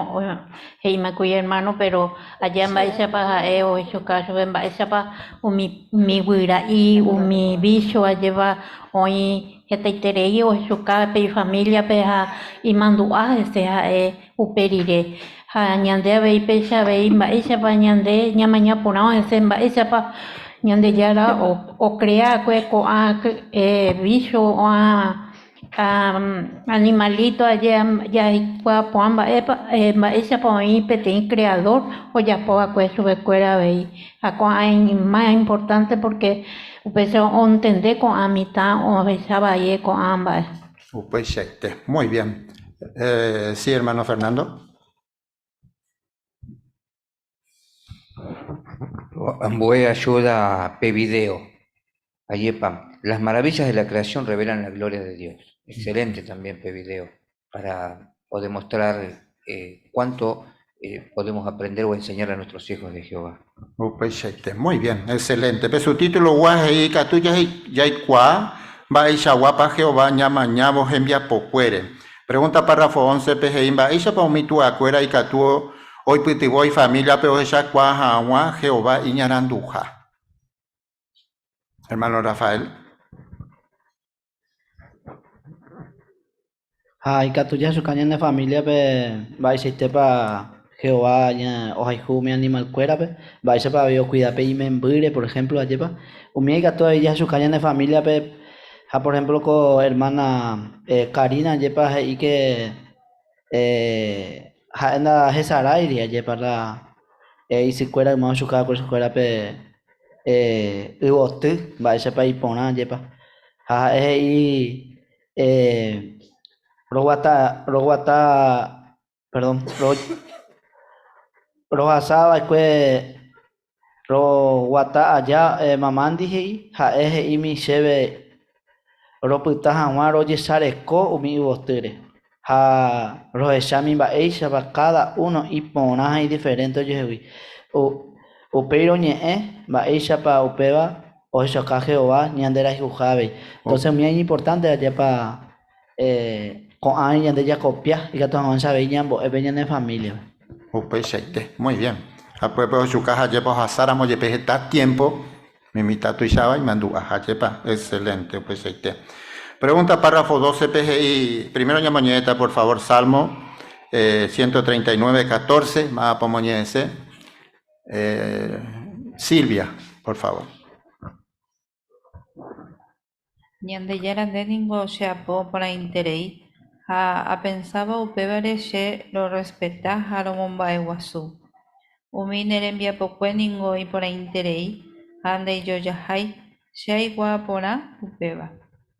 he'íma kuri hermano pero aja mba'éichapa ha'e ohechuka chupe mba'éichapa umi umi guyra'i umi bicho ajépa oĩ hetaiterei ohechuka pe ifamiliape ha imandu'a hese ha'e upe rire ha ñande avei péicha avei mba'éichapa ñande ñamaña porã hese mba'éichapa Ñandejára ocrea va'ekue ko'ã bicho ko'ã animalito aje jaikuaa porã mba'épa mba'éichapa oĩ peteĩ creador ojapo va'ekue chupekuéra avei ha ko'ã más importante porque upéicha ontende ko'ã mitã ohecha vai ko'ã mba'e. Upeichaite. Muy bien. Sí, hermano Fernando. Ambue ayuda pe video. Ajépa, las maravillas de la creación revelan la gloria de Dios. Excelente también pe video para o demostrar eh, cuánto eh, podemos aprender o enseñar a nuestros hijos de Jehová. Upeichaite. Muy bien, excelente. Pe subtítulo gua he'i ikatu jaikuaa mba'eichaguápa Jehová ñamañávo hembiapokuére. Pregunta párrafo 11 pe he'i mba'éichapa umi tuakuéra ikatu oipytyvõ ifamíliape ohechakuaa hag̃ua Jehová iñaranduha. Hermano Rafael. Ha ikatu jahechuka ñane familia-pe mba'eichaitépa Jehová ohayhu umi animal-kuérape, mba'éichapa avei okuida pe imembýre, por ejemplo, ajépa. Umíva ikatu avei jahechuka ñane familia-pe ha por ejemplo ko hermana Karina ajépa he'i ke ha'e ndahesaráiri ajépa la isykuéra yma ochuka va'ekue chupekuéra pe yvoty mba'éichapa iporã ajépa. Ha ha'e he'i roguata roguata perdón rohasa va'ekue roguata aja mamándi he'i ha'e he'ími chéve ropyta hag̃ua rojesareko umi yvotýre ha rohechámi mba'éichapa káda uno iporã ha idiferénte ojehegui. Upéi roñe'ẽ mba'éichapa upéva ohechauka Jehová ñanderayhuha avei. Entonces umíva iñimportánte ajépa ko'ã ñande jakopia ikatu hag̃uáicha avei ñambo'e pe ñane familia-pe. Upeichaite. Muy bien. Ha upépe ochuka ha ajépa ohasáramo jepe heta tiempo, mi mitã tuicháva imandu'a ha ajépa. Excelente, upeichaite. Pregunta párrafo 12-pe he'i, primero ñamoñe'ẽta por favor Salmo 139, 14, mávapa omoñe'ẽse. Silvia, por favor. Ñandejára nde ningo che apo porãiterei ha apensávo upévare che rorrespeta ha romomba'eguasu. Umi ne rembiapokue ningo iporãiterei ha ndaijojahái, che aikuaa porã upéva.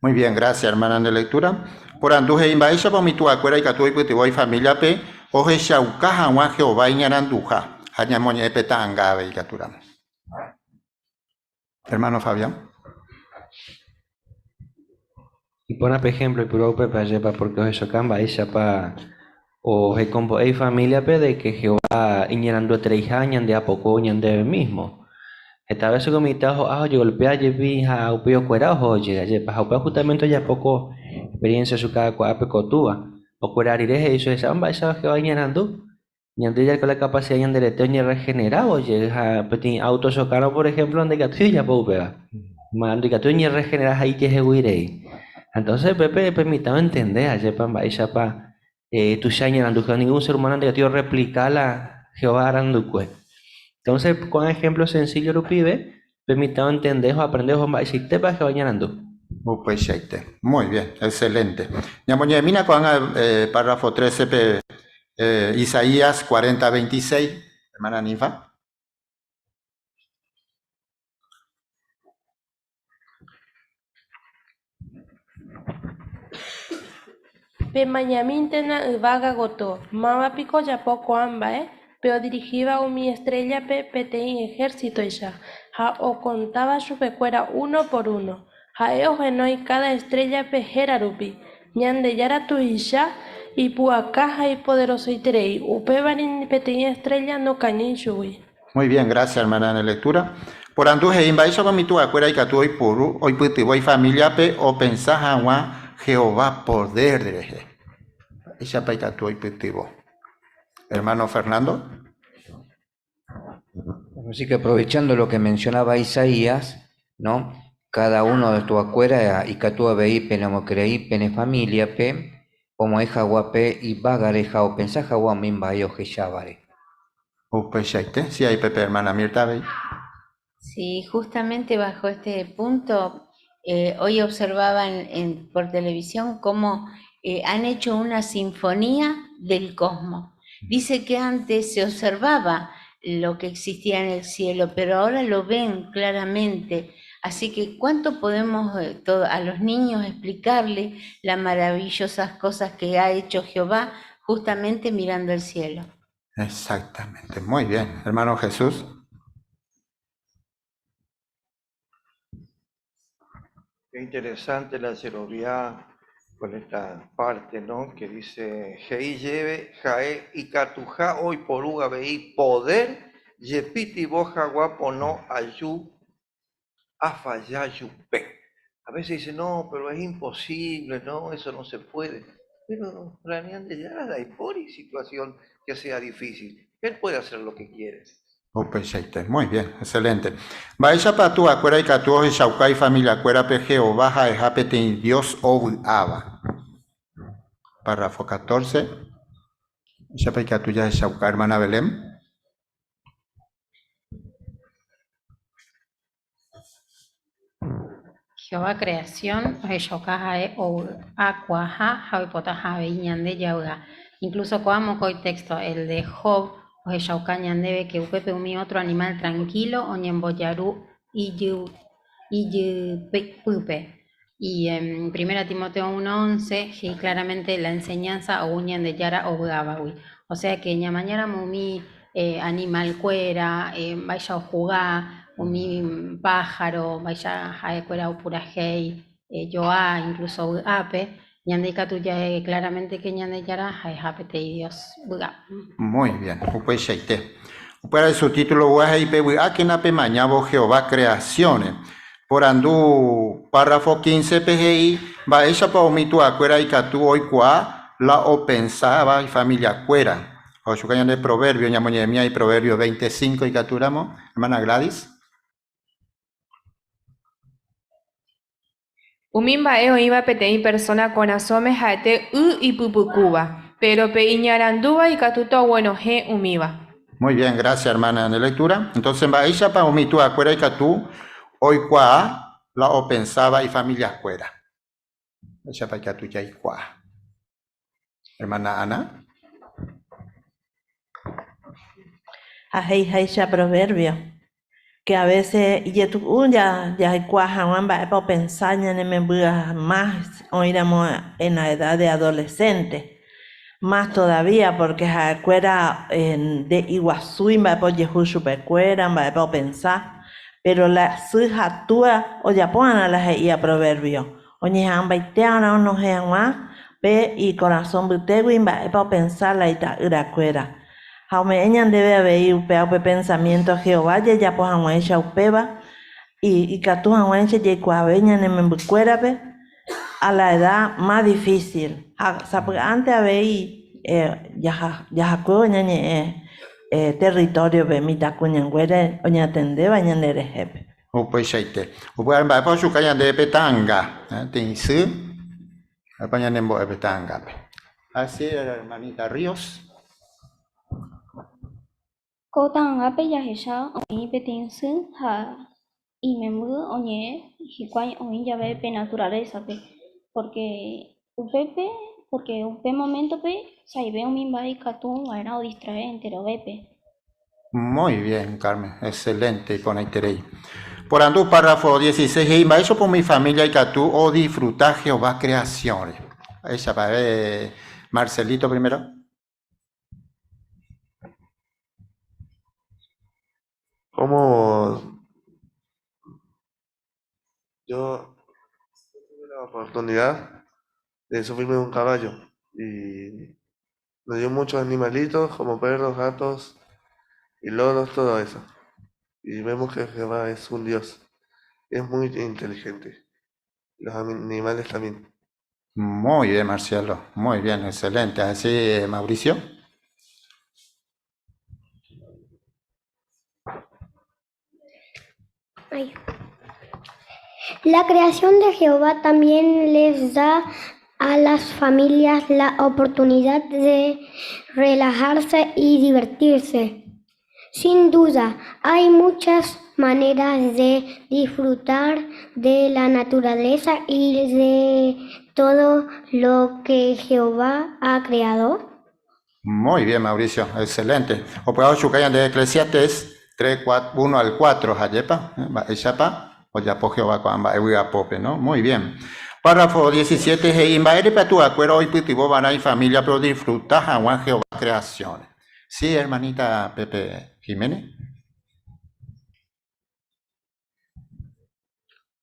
Muy bien, gracias hermana nde lectura. Porandu he'i mba'éichapa umi tuakuéra ikatu oipytyvõ ifamíliape ohechauka hag̃ua Jehová iñaranduha ha ñamoñe'ẽ pe ta'anga avei ikatúramo. Hermano Fabián. Iporã pe ejemplo oipurúva upépe ajépa, porque ohechauka mba'éichapa. Ohekombo'e ifamíliape de ke Jehová iñaranduetereiha ñandeapoko ñandéve mísmo. Heta vése ko mitã oho'a ojegolpea jepi ha upéi okuera oho ojey, ajépa. Ha upéva justamente ojapo ko experiencia ochukakuaápe ko túva. Okuera rire he'i chupe, Hechápa mba'éichapa Jehová iñarandu? Ñande jareko la capacidad ñande rete oñerregenerávo jey ha peteĩ auto ochokárõ por ejemplo ndaikatúi ojapo upéva. Ndaikatúi oñerregenera ha ijehegui rei. Entonces upépe pe mitã oentende ajépa mba'éichapa tuicha iñarandu Jehová, ningún ser humano ndaikatúi orreplika la Jehová arandukue. Entonces ko'ã ejemplo sencillo rupive pe mitã oentende ha oaprende oho mba'eichaitépa Jehová iñarandu. Upeichaite. Muy bien, excelente. Ñamoñe'ẽmína ko'ág̃a párrafo 13-pe Isaías 40, 26, hermana Ninfa. Pemañamíntena yvága gotyo, máva piko ojapo ko'ã mba'e? Pe odirihíva umi estréllape peteĩ ehérsitoicha ha okontáva chupekuéra uno por uno. Ha'e ohenói káda estréllape héra rupi. Ñandejára tuicha ipu'aka ha ipoderosoiterei, upévare ni peteĩ estrélla nokañýi chugui. Muy bien, gracias hermana en lectura. Porandu he'i mba'éichapa umi tuakuéra ikatu oiporu oipytyvõ ifamíliape opensa hag̃ua Jehová podér rehe. Mba'éichapa ikatu oipytyvõ? Hermano Fernando. Así que aprovechando lo que mencionaba Isaías, ¿no? Cada uno de tuakuéra ikatu avei penemokyre'ỹ pene familia-pe omoĩ hag̃ua pe yvágare ha opensa hag̃ua umi mba'e ohechávare. Upeichaite, si ahí pepe hermana Mirta avei. Sí, justamente bajo este punto, eh, hoy observaban en, por televisión cómo eh, han hecho una sinfonía del cosmos. Dice que antes se observaba lo que existía en el cielo, pero ahora lo ven claramente. Así que, ¿cuánto podemos eh, a los niños explicarle las maravillosas cosas que ha hecho Jehová justamente mirando el cielo? Exactamente, muy bien. Hermano Jesús. Qué interesante la jerovia con esta parte, ¿no? Que dice, Jei lleve, jae, ikatuha oiporu avei poder, jepiti boja guapo no ayu, afayayupe. A veces dice, no, pero es imposible, no, eso no se puede. Pero planeando ya la y situación que sea difícil. Él puede hacer lo que quiere. Upeichaite. Muy bien, excelente. Mba'éichapa tuvakuéra ikatu ohechauka ifamiliakuérape Jehová ha'eha peteĩ Dios ovy'áva? Párrafo 14. Mba'éichapa ikatu jahechauka, hermana Belén? Jehová creación ohechauka ha'e ovy'akuaaha ha oipotaha avei ñande javy'a. Incluso ko'ã mokõi texto, el de Job ohechauka ñandéve que upépe umi otro animal tranquilo oñembojaru ijypýpe. Y en 1 Timoteo 1.11 he'i claramente la enseñanza ou Ñandejára ovy'ávagui. O sea que ñamañáramo umi eh, animal-kuéra, eh, mba'éicha ohuga, umi pájaro, mba'éicha ha'ekuéra opurahéi eh, joa, incluso vy'ápe, ñande ikatu ja'e claramente que Ñandejára ha'eha peteĩ Dios vy'a. Muy bien, upeichaite. Upévare su título gua he'i Pevy'ákena pemañávo Jehová creación-re. Porandu párrafo 15-pe he'i mba'éichapa umi tuakuéra ikatu oikuaa la opensáva ifamiliakuéra. Ohechuka ñande Proverbio, ñamoñe'ẽmi Proverbio 25 ikatúramo. Hermana Gladys. Umi mba'e oĩva peteĩ persóna korasõme ha'ete y ipypukúva, péro pe iñarandúva ikatúta oguenohẽ umíva. Muy bien, gracias hermana de lectura. Entonces, mba'éichapa umi tuakuéra ikatu oikuaa la opensáva ifamiliakuéra? Mba'éichapa ikatu jaikuaa? Hermana Ana. Ha he'iháicha proverbio, que a veces ijetu'u jaikuaa hag̃ua mba'épa opensa ñane memby más oĩramo en la edad de adolescente. Más todavía porque ha'ekuéra nde'iguasúi mba'épa ojehu chupekuéra, mba'épa opensa, pero la sy ha túa ojapo va'erã la he'íva proverbio, oñeha'ãmbaite va'erã onohẽ hag̃ua pe ikorasõ mbytégui mba'épa opensa la ita'yrakuéra. Ha ome'ẽ ñandéve avei upéva upe pensamiento Jehová jajapo hag̃uáicha upéva ikatu hag̃uáicha jaikuaave ñane membykuérape a la edad más difícil. Ha sapy'ánte avei jahakuévo ñañe'ẽ territorio-pe mitãkuñanguéra oñatendéva ñanderehépe. Upeichaite. Upévare mba'épa ochuka ñandéve pe ta'anga? Peteĩ sy, mba'épa ñanembo'e pe ta'angápe? Así era hermanita Ríos. Ko ta'angápe jahecha oĩ peteĩ sy ha imemby oñe'ẽ hikuái oĩ jave pe naturaleza-pe, porque upépe, porque upe momento-pe sa'ive umi mba'e ikatu va'erã odistrae enterovépe. Muy bien, Carmen, excelente, iporãiterei. Porandu párrafo 16 he'i mba'éichapa umi familia ikatu odisfruta Jehová creación-re. Mba'éichapa, Marcelito primero. ¿Cómo yo tuve la oportunidad de subirme a un caballo y nos dio muchos animalitos como perros, gatos y loros, todo eso. Y vemos que Jehová es un Dios, es muy inteligente. Los animales también. Muy bien, Marcelo, muy bien, excelente. Así, Mauricio. Ay. La creación de Jehová también les da a las familias la oportunidad de relajarse y divertirse. Sin duda, hay muchas maneras de disfrutar de la naturaleza y de todo lo que Jehová ha creado. Muy bien, Mauricio, excelente. Opu'ã ochuka ñande Eclesiastés 3, 4, 1 al 4, jajépa, mba'éichapa ojapo Jehová ko'ã mba'e vy'apópe, no? Muy bien. Párrafo 17 he'i, Mba'érepa tuakuéra oipytyvõ va'erã ifamíliape odisfruta hag̃ua Jehová creación-re? Sí, hermanita Pepe Jiménez.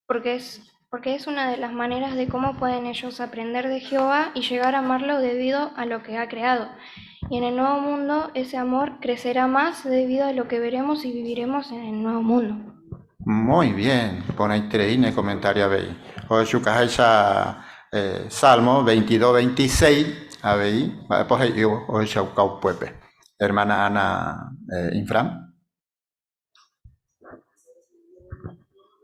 Porque es, porque es una de las maneras de cómo pueden ellos aprender de Jehová y llegar a amarlo debido a lo que ha creado. Y en el nuevo mundo ese amor crecerá más debido a lo que veremos y viviremos en el nuevo mundo. Muy bien, porãiterei ne comentario avei. Ohechukaháicha Salmo 22, 26 avei, mba'épa he'i ohechauka upépe. Hermana Ana Infran.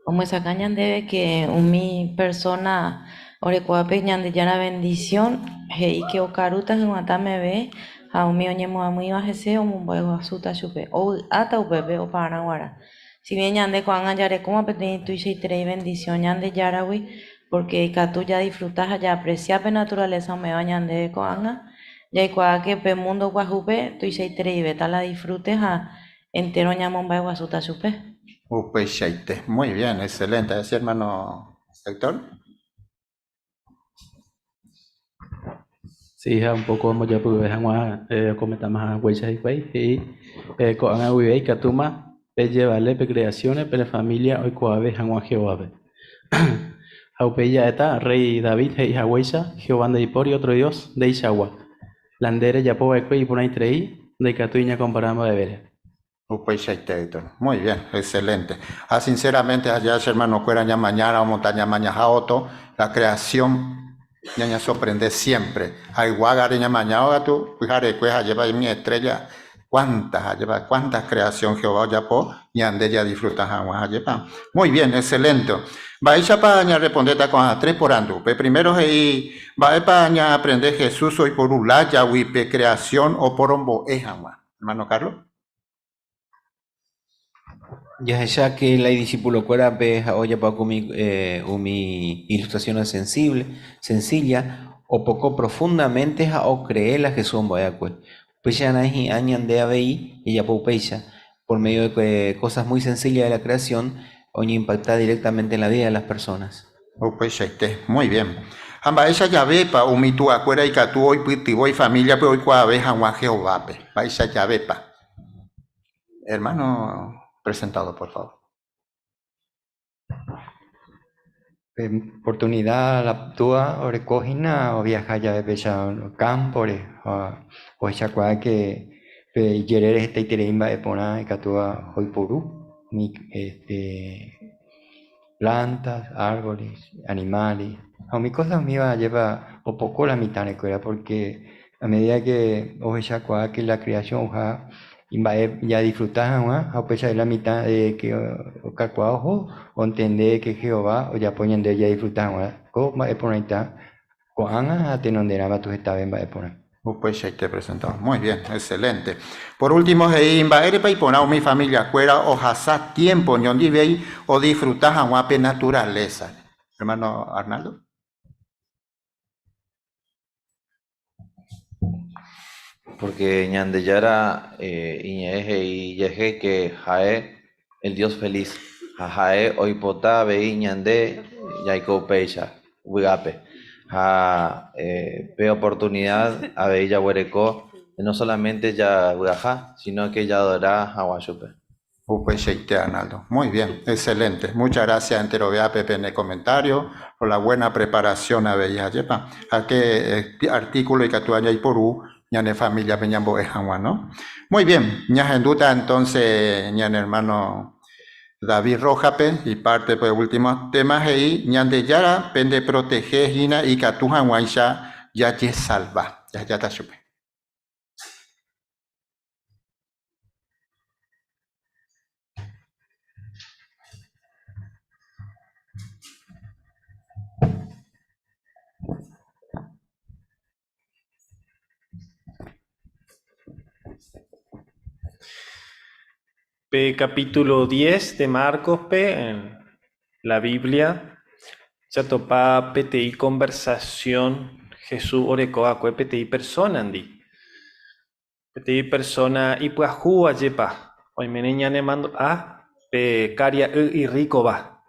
Omyesakã ñandéve ke umi persóna orekóvape Ñandejára vendisión he'i ke okarúta hyg̃uatã meve ha umi oñemoag̃uíva hese omomba'eguasúta chupe, ovy'áta upépe oparã g̃uarã. Si bien ñande ko'ág̃a jarekóma peteĩ tuichaiterei vendisión Ñandejáragui, pórke ikatu jadisfruta ha jaapresia pe naturalésa ome'ẽva ñandéve ko'ág̃a, jaikuaa ke pe múndo guahúpe tuichaitereivéta la disfrute ha Entéro ñamomba'eguasúta chupe. Upeichaite. Muy bien, excelente. Así, hermano Héctor. Sí, ha un poco ombojapyve hag̃ua okomentamaha haguéicha hikuái, he'i ko'ág̃a guive ikatúma pejevale pe creación-re pene familia oikuaave hag̃ua Jehovápe. Ha upéi ja'éta rréi David he'i haguéicha, Jehová ndaipóri ótro dios ndeichagua. La nde rejapo va'ekue iporãiterei, ndaikatúi ñakompara mba'evére. Upeichaite, Héctor. Muy bien, excelente. Ha sinceramente aja che hermanokuéra ñamañáramo montaña mañaha oto, la creación ñañasorprende siempre. Ha yvágare ñamañávo katu pyharekue ha'éva umi estrella cuántas ha'éva, cuántas creación Jehová ojapo ñande jadisfruta hag̃ua ha'épa. Muy bien, excelente. Mba'éichapa ñarrespondéta ko'ã tres porandu? Pe primero he'i mba'épa ñaaprende Jesús oiporu lájagui pe creación oporombo'e hag̃ua. Hermano Carlos. Jahecha que la idiscipulokuérape ha ojapo umi, umi ilustraciones sensible, sencilla, opoko profundamente ha ocree la Jesús ombo'eakue. Upéicharã hi'ã ñande avei jajapo upéicha, por medio de cosas muy sencillas de la creación oñeimpacta directamente en la vida de las personas. Upeichaite. Muy bien. Ha mba'éicha javépa umi tuakuéra ikatu oipytyvõ ifamíliape oikuaave hag̃ua Jehovápe? Mba'éicha javépa? Hermano presentado, por favor. Pe oportunidad la túa oreko hína oviaha jave péicha campo-re ha ohechakuaa ke pe ijerére hetaiterei mba'e porã ikatúva oiporu umi este plantas, árboles, animales ha umi cosa umíva ajépa opoko la mitãrekuéra porque a medida que ohechakuaa que la creación oja imba'e jadisfruta hag̃ua ha upéicha la mitã de que okakuaa oho ontende que Jehová ojapo ñande jadisfruta hag̃ua ko mba'e porãita ko'ág̃a ha tenonderãva tuhetave mba'e porã. Upeichaite presentado. Muy bien, excelente. Por último he'i mba'érepa iporã umi familia-kuéra ohasa tiempo oñondivéi odisfruta hag̃ua pe naturaleza. Hermano Arnaldo. Porque Ñandejára iñe'ẽ he'i ijehe que ha'e el Dios feliz ha ha'e oipota avei ñande jaiko upéicha vy'ápe. Ha pe oportunidad avei jaguereko no solamente javy'aha, sino que jaadora hag̃ua chupe. Upeichaite, Arnaldo. Muy bien, excelente. Muchas gracias enterovéape pene comentario, por la buena preparación avei ajépa. Ha ke artículo ikatu jaiporu ñane familia-pe ñambo'e hag̃ua, no? Muy bien, ñahendúta entonces ñane hermano David Rojas-pe y parte pe último tema he'i Ñandejára pendeprotege hína ikatu hag̃uáicha jajesalva. Jahejáta chupe. Pe capítulo 10 de Marcos pe en la Biblia jatopa peteĩ conversación Jesús oreko va'ekue peteĩ persona-ndi. Peteĩ persona ipyahúva jepa oiméne ñanemandu'a pe karia'y irríkova.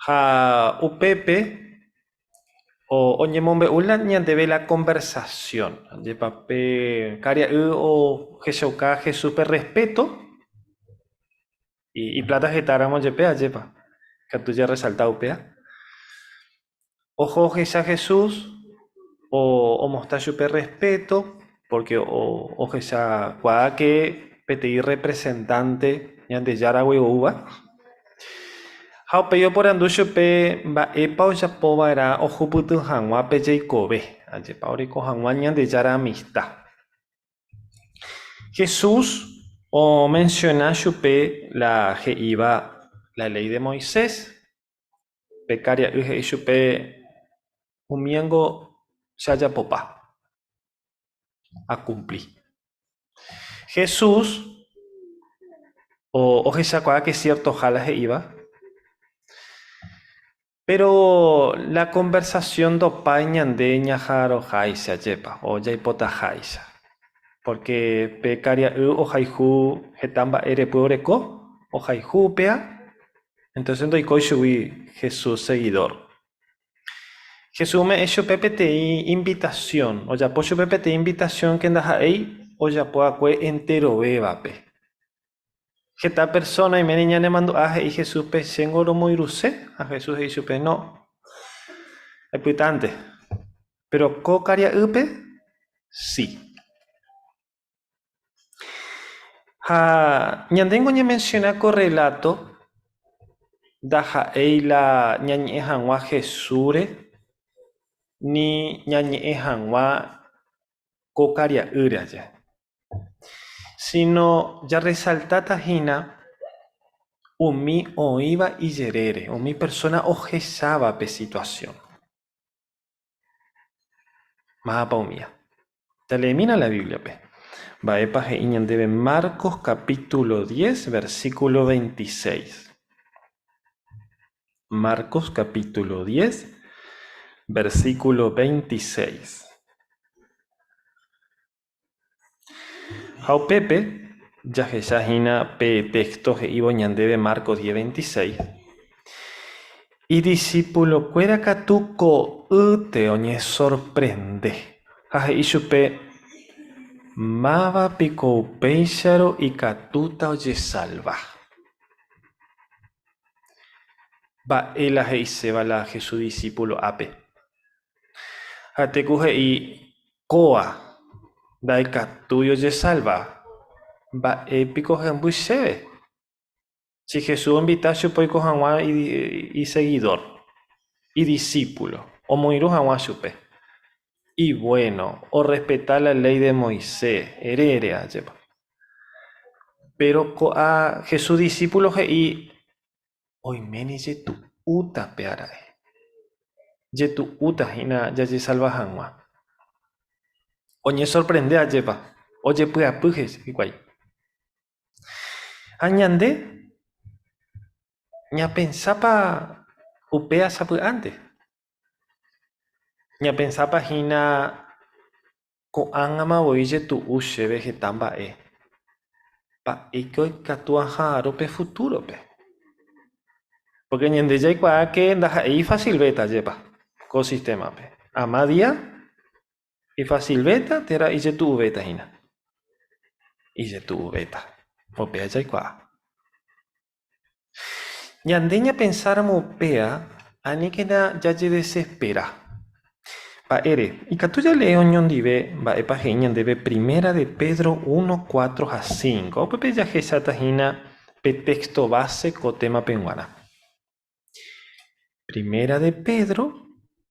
Ha upépe oñemombe'u la ñandéve la conversación. Jepa pe karia'y ohechauka Jesúspe respeto ipláta hetáramo jepe ajépa ikatu jarresalta upéva. Oho ohecha Jesús omostra chupe respeto porque ohechakuaa que peteĩ representante Ñandejáragui oúva. Ha upéi oporandu chupe mba'épa ojapo va'erã ohupyty hag̃ua pe jeikove, ajépa oreko hag̃ua Ñandejára amista. Jesús omenciona chupe la he'íva la ley de Moisés, pe karia'y he'i chupe umíango che ajapopa, akumpli. Jesús ohechakuaa ke siertoha la he'íva, péro la konversasión ndopái ñande ñaharoháicha jepa o jaipotaháicha, pórke pe karia'y ohayhu heta mba'e repy oreko, ohayhu upéa Entonces ndoikói chugui Jesús seguidor. Jesús ome'ẽ chupe peteĩ invitación, ojapo chupe peteĩ invitación ke ndaha'éi ojapo va'ekue enterovévape. Heta persona oiméne ñanemandu'a he'i Jesúspe chéngo romoirũse, ha Jesús he'i chupe no, epytánte. Pero ko karia'ýpe, si. Ha ñandéngo ñamensiona ko rreláto ndaha'éi la ñañe'ẽ hag̃ua Jesúsre ni ñañe'ẽ hag̃ua ko karia'ýre aje, síno jarresaltáta hína umi oĩva ijerére, umi persóna ohecháva pe situasión. Mávapa umía? Jaleemína la Bíbliape. Mba'épa he'i ñandéve Marcos capítulo 10, versículo 26. Marcos capítulo 10, versículo 26. Ha upépe jahecha hína pe texto he'ívo ñandéve Marcos 10, 26. Idisipulokuéra katu ko'ýte oñesorprende ha he'i chupe, Máva piko upéicharõ ikatúta ojesalva? Mba'e la he'iséva la Jesús disípulo ápe? Ha'ete ku he'i kóa ndaikatúi ojesalva, mba'e piko hemby chéve? Si Jesús oinvita chupe oiko hag̃ua isegidór, idisípulo, omoirũ hag̃ua chupe. Ivuéno, orrespeta la léi de Moisés, erére ajépa. Péro ko'a Jesús disípulo he'i oiméne jetu'úta pe ara'e. Jetu'úta hína jajesalva hag̃ua. Oñesorprende ajépa, ojepy'apy hikuái. Ha ñande ñapensápa upéva sapy'ánte? Ñapensápa hína ko'ág̃ama voi jetu'u chéve heta mba'e? Mba'éiko ikatu aha'arõ pe futúrope? Pórke ñande jaikuaáke ndaha'éi ifasilvéta ajépa ko sistémape. Ama día Ifasilvéta térã ijetu'uvéta hína? Ijetu'uvéta. Upéva jaikuaa. Ñande ñapensáramo upéva, aníkena jajedesespera. Mba'ére? Ikatu jalee oñondive mba'épa he'i ñandéve Primera de Pedro 1, 4 ha 5. Upépe jahecháta hína pe téxto base ko témape g̃uarã. Primera de Pedro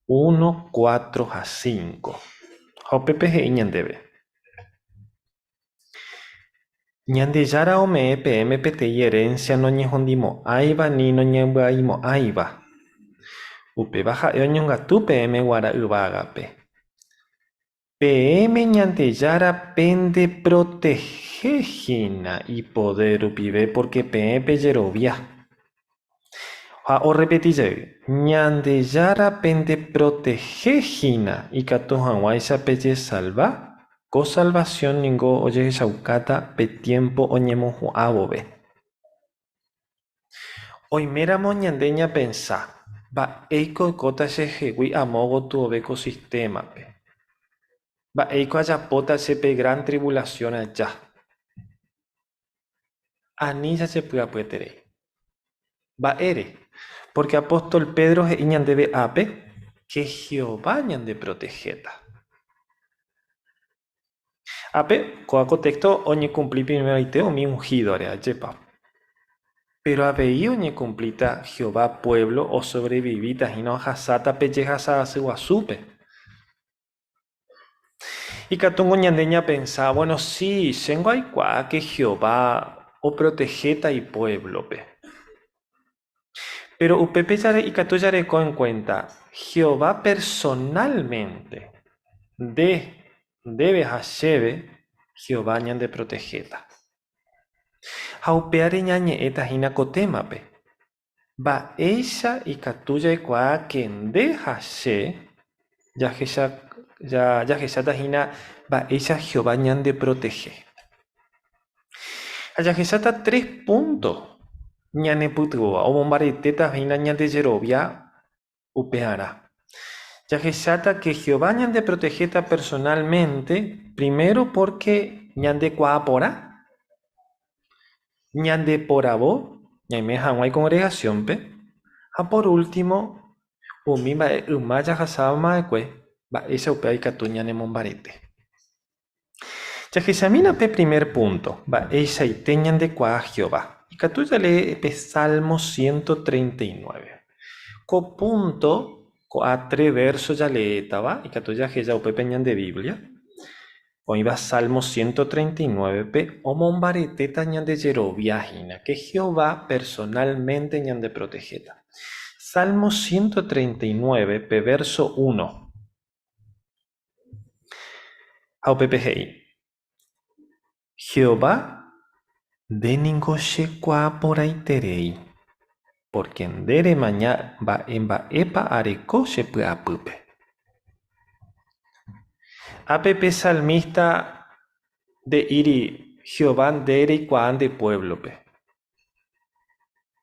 1, 4 ha 5. Ha upépe he'i ñandéve. Ñandejára ome'ẽ peẽme peteĩ herencia noñehundimo'ãiva ni noñembyaimo'ãiva. Upéva ha'e oñongatu peẽme guarã yvágape. Peẽme Ñandejára pendeprotehe hína ipodér rupive pórke peẽ pejerovia. Ha orrepeti jey, Ñandejára pendeprotehe hína ikatu hag̃uáicha pejesalva, ko salvasión ningo ojehechaukáta pe tiémpo oñemohu'ã vove. Oiméramo ñande ñapensa, Mba'éiko oikóta chehegui amo gotyove ko sistémape? Mba'éiko ajapóta che pe gran trivulasión aja? Ani jajepy'apyeterei. Mba'ére? Pórke apóstol Pedro he'i ñandéve ápe ke Jehová ñandeprotehéta. Ápe, kóva ko téxto oñekumpli primeroite umi unhídore, ajépa. Péro avei oñekumplíta Jehová puévlo osovrevivíta hína ohasáta pe jehasa asy guasúpe. Ikatúngo ñande ñapensa, Buéno, si, chéngo aikuaa ke Jehová oprotehéta ipuévlope. Péro upépe ikatu jareko enkuénta Jehová personálmente nde, ndéve ha chéve Jehová ñandeprotehéta. Ha upévare ñañe'ẽta hína ko témape. Mba'éicha ikatu jaikuaa ke nde ha che jahecháta hína mba'éicha Jehová ñandeprotehe? Ha jahecháta tres púnto ñanepytyvõva omombaretéta hína ñande jerovia upearã. Jahecháta ke Jehová ñandeprotehéta personálmente, primero pórke ñandekuaa porã, ñandeporavo ñaime hag̃ua ikongregasiónpe, ha por último umi mba'e yma jahasáma va'ekue mba'éicha upéva ikatu ñanemombarete. Jahechamína pe primer púnto, mba'eichaite ñandekuaa Jehová. Ikatu jalee pe Salmo 139. Ko púnto, ko'ã tres vérso jaleétava, ikatu jaheja upépe ñande Biblia, oĩva Salmo 139-pe, omombaretéta ñande jerovia hína, ke Jehová personálmente ñandeprotehéta. Salmo 139, pe vérso uno. Ha upépe he'i, Jehová, nde ningo chekuaa porãiterei, pórke nde remaña mba'e mba'épa areko che py'apýpe. Ápe pe salmísta nde'íri, Jehová nde reikuaa nde puévlope.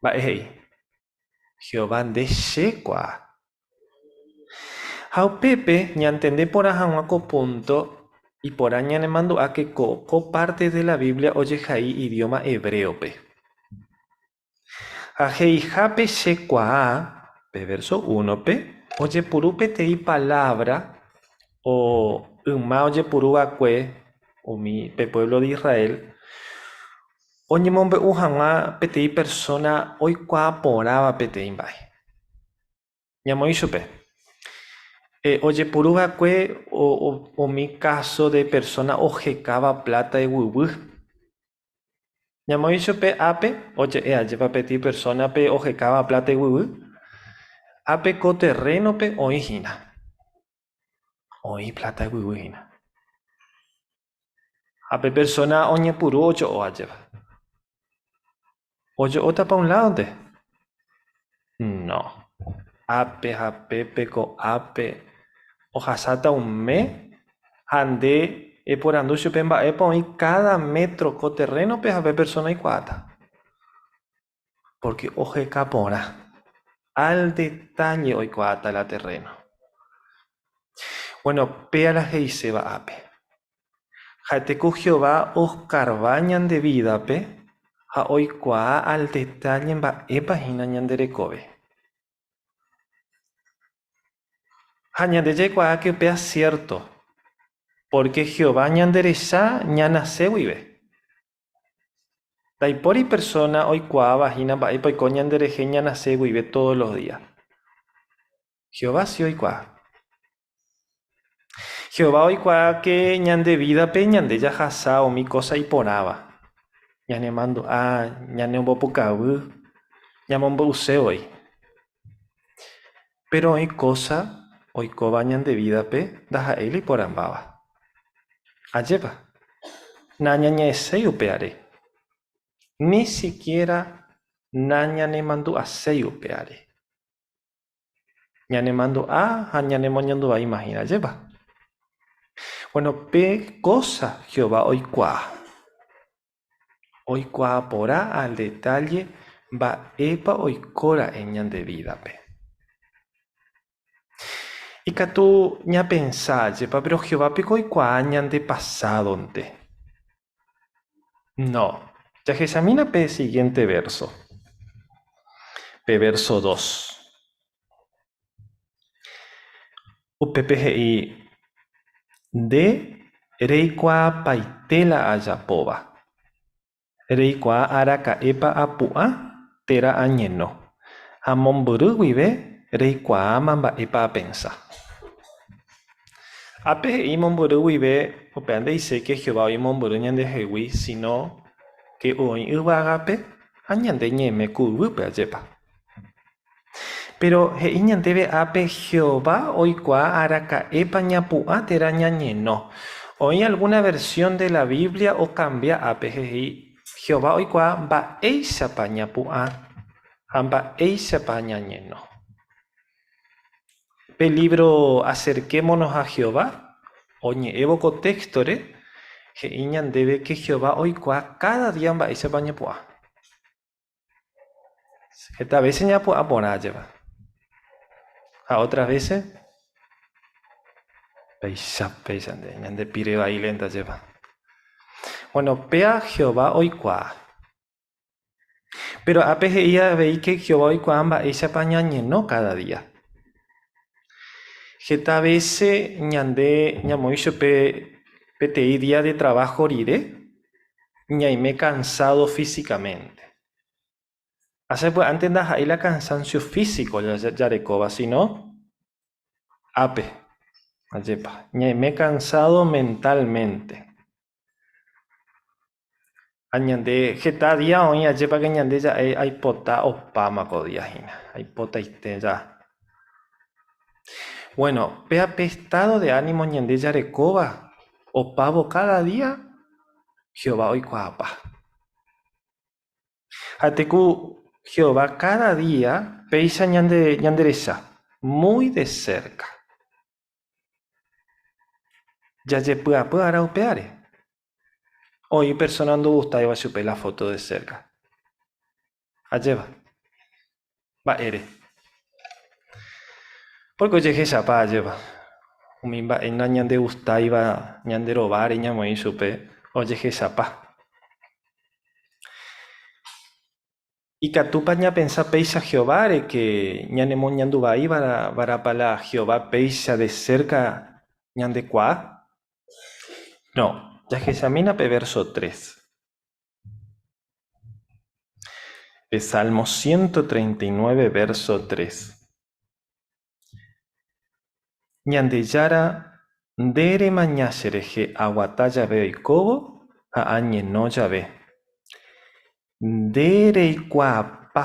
Mba'e he'i? Jehová nde che kuaa. Ha upépe ñantende porã hag̃ua ko púnto, iporã ñanemandu'a ke ko párte de la Biblia ojehai idióma hebréope. Ha he'ihápe chekuaa, pe verso 1-pe, ojepuru peteĩ palávra o yma ojepuru va'ekue umi pe puévlo de Israel oñemombe'u hag̃ua peteĩ persóna oikuaa porãva peteĩ mba'e. Ñamoĩ chupe. Ojepuru va'ekue umi káso de persóna ohekáva pláta iguygui. Ñamoĩ chupe ápe oje'e ajépa peteĩ persónape ohekáva pláta iguygui, ápe ko terrénope oĩ hína. Oĩ pláta iguygui hína. Ha pe persóna oñepyrũ ojo'o ajépa. Ojo'ótapa un ládonte? No. Ápe ha pépe ko'ápe ohasáta un mes ha nde eporandu chupe mba'épa oĩ káda métro ko terrénope ha pe persóna oikuaáta. Pórke oheka porã, al detálle oikuaáta la terréno. Bueno, péa la he'iséva ápe. Ha'ete ku Jehová oskarva ñande vídape ha oikuaa al detálle mba'épa hína ñande rekove. Ha ñande jaikuaa ke upéva siérto, pórke Jehová ñanderecha ñanase guive. Ndaipóri persóna oikuaáva hína mba'épa oiko ñanderehe ñanase guive tódo los día. Jehová si oikuaa. Jehová oikuaa ke ñande vídape ñande jahasa umi kósa iporãva, ñanemandu'a, ñaneombopukavy, ñamombe'use voi. Péro oĩ kósa oikóva ñande vídape ndaha'éi la iporãmbáva. Ajépa? Nañañe'ẽséi upévare. Ni sikiéra nañanemandu'aséi upévare. Ñanemandu'a ha ñanemoñanduvaíma hína, ajépa? Bueno, pe kósa Jehová oikuaa. Oikuaa porã al detalle mba'épa oikóra'e ñande vídape. Ikatu ñapensa, Ajépa, péro Jehová piko oikuaa ñande pasádonte? No. Jahechamína pe siguiénte vérso, pe vérso dos. Upépe he'i, Nde reikuaapaite la ajapóva. Reikuaa araka'épa apu'ã térã añeno, ha mombyry guive reikuaáma mba'épa apensa. Ápe he'i mombyry guive upéva nde'iséi ke Jehová oĩ mombyry ñandehegui, síno ke oĩ yvágape ha ñande ñeime ku yvýpe, ajépa. Péro he'i ñandéve ápe Jehová oikuaa araka'épa ñapu'ã térã ñañeno. Oĩ algúna versión de la Biblia okambia ápe he'i Jehová oikuaa mba'éichapa ñapu'ã ha mba'éichapa ñañeno. Pe lívro Acerquémonos a Jehová oñe'ẽvo ko téxtore he'i ñandéve ke Jehová oikuaa káda día mba'éichapa ñapu'ã. Heta vése ñapu'ã porã ajépa. Ha ótras vése péicha péichante ñande pire vai lénte ajépa. Bueno, péa Jehová oikuaa. Péro ápe he'i avei ke Jehová oikuaa mba'éichapa ñañeno káda día. Heta vése ñande ñamoĩ chupe peteĩ día de traváho rire, ñaime cansado físicamente. Ha sapy'ánte ndaha'éi la cansancio físico jarekóva, sino ápe, ajépa, ñaime cansado mentalmente. Ha ñande heta día oĩ ajépa que ñande ja'e aipota opáma ko día hína, aipotaite ja. Bueno, péa pe estado de ánimo ñande jarekóva opávo cada día, Jehová oikuaapa. Ha'ete ku Jehová káda día péicha ñande ñanderecha, muy de cerca. Jajepy'apy ára upévare. Oĩ persóna ndogustáiva chupe la fóto de cerca. Ajépa? Mba'ére? Pórke ojehechapa ajépa umi mba'e nañandegustáiva ñande rováre ñamoĩ chupe ojehechapa. Ikatúpa ñapensa péicha Jehováre ke ñanemoñandu vai va'erãpa la Jehová péicha de sérka ñandekuaa? No, jahechamína pe vérso tres. Pe Salmo 139 vérso tres. Ñandejára, nde remaña cherehe aguata jave oikóvo ha añeno jave. Nde reikuaapa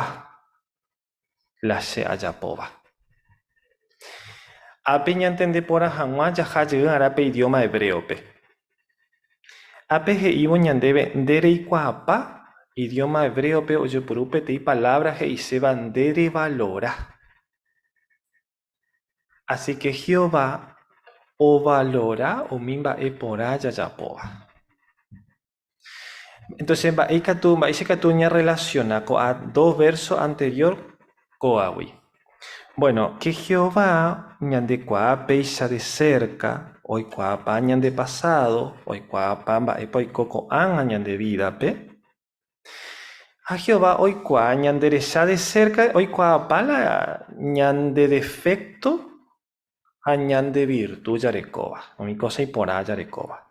la che ajapóva. Ápe ñantende porã hag̃ua jaha jey arã pe idióma hebréope. Ápe he'ívo ñandéve nde reikuaapa, idióma hebréope ojepuru peteĩ palávra he'iséva nde revalora. Así ke Jehová ovalora umi mba'e porã jajapóva. Entonces, mba'e ikatu, mba'éicha ikatu ñarrelasiona ko'ã dos verso anterior kóagui? Bueno, ke Jehová ñandekuaa péicha de cerca, oikuaapa ñande pasado, oikuaapa mba'épa oiko ko'ág̃a ñande vídape, Ha Jehová oikuaa ñanderecha de cerca, oikuaapa la ñande defecto ha ñande virtud jarekóva, umi cosa iporã jarekóva.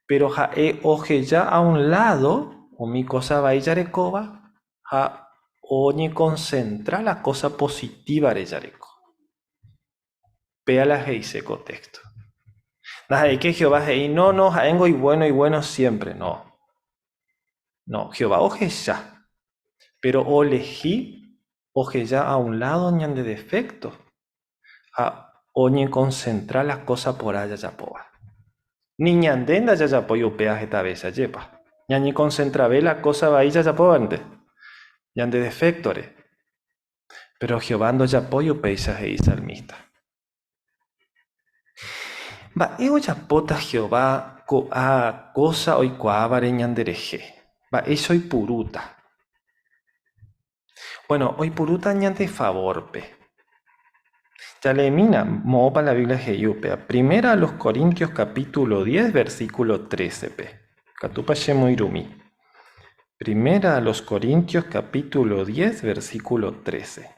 Pero ha'e oheja a un lado umi cosa vai jarekóva ha oñeconcentra la cosa positívare jareko. Péa la he'ise ko texto. Ndaha'éi ke Jehová he'i, No, no, ha'éngo ivuéno, ivuéno siémpre. No. No, Jehová ohecha, péro olehi oheja a un ládo ñande defékto ha oñekonsentra la kósa porã jajapóva. Ni ñande ndajajapói upéva heta vése, ajépa? Ñañekonsentrave la kósa vai jajapóvante, ñande deféktore. Péro Jehová ndojapói upéicha he'i salmísta. Mba'e ojapóta Jehová ko'ã kósa oikuaávare ñanderehe? Mba'éicha oipurúta? Bueno, oipurúta ñande favórpe. Jaleemína moõpa la Biblia he'i upéva. Primera a los Corintios capítulo 10 versículo 13-pe. Ikatúpa chemoirũmi. Primera a los Corintios capítulo 10 versículo 13.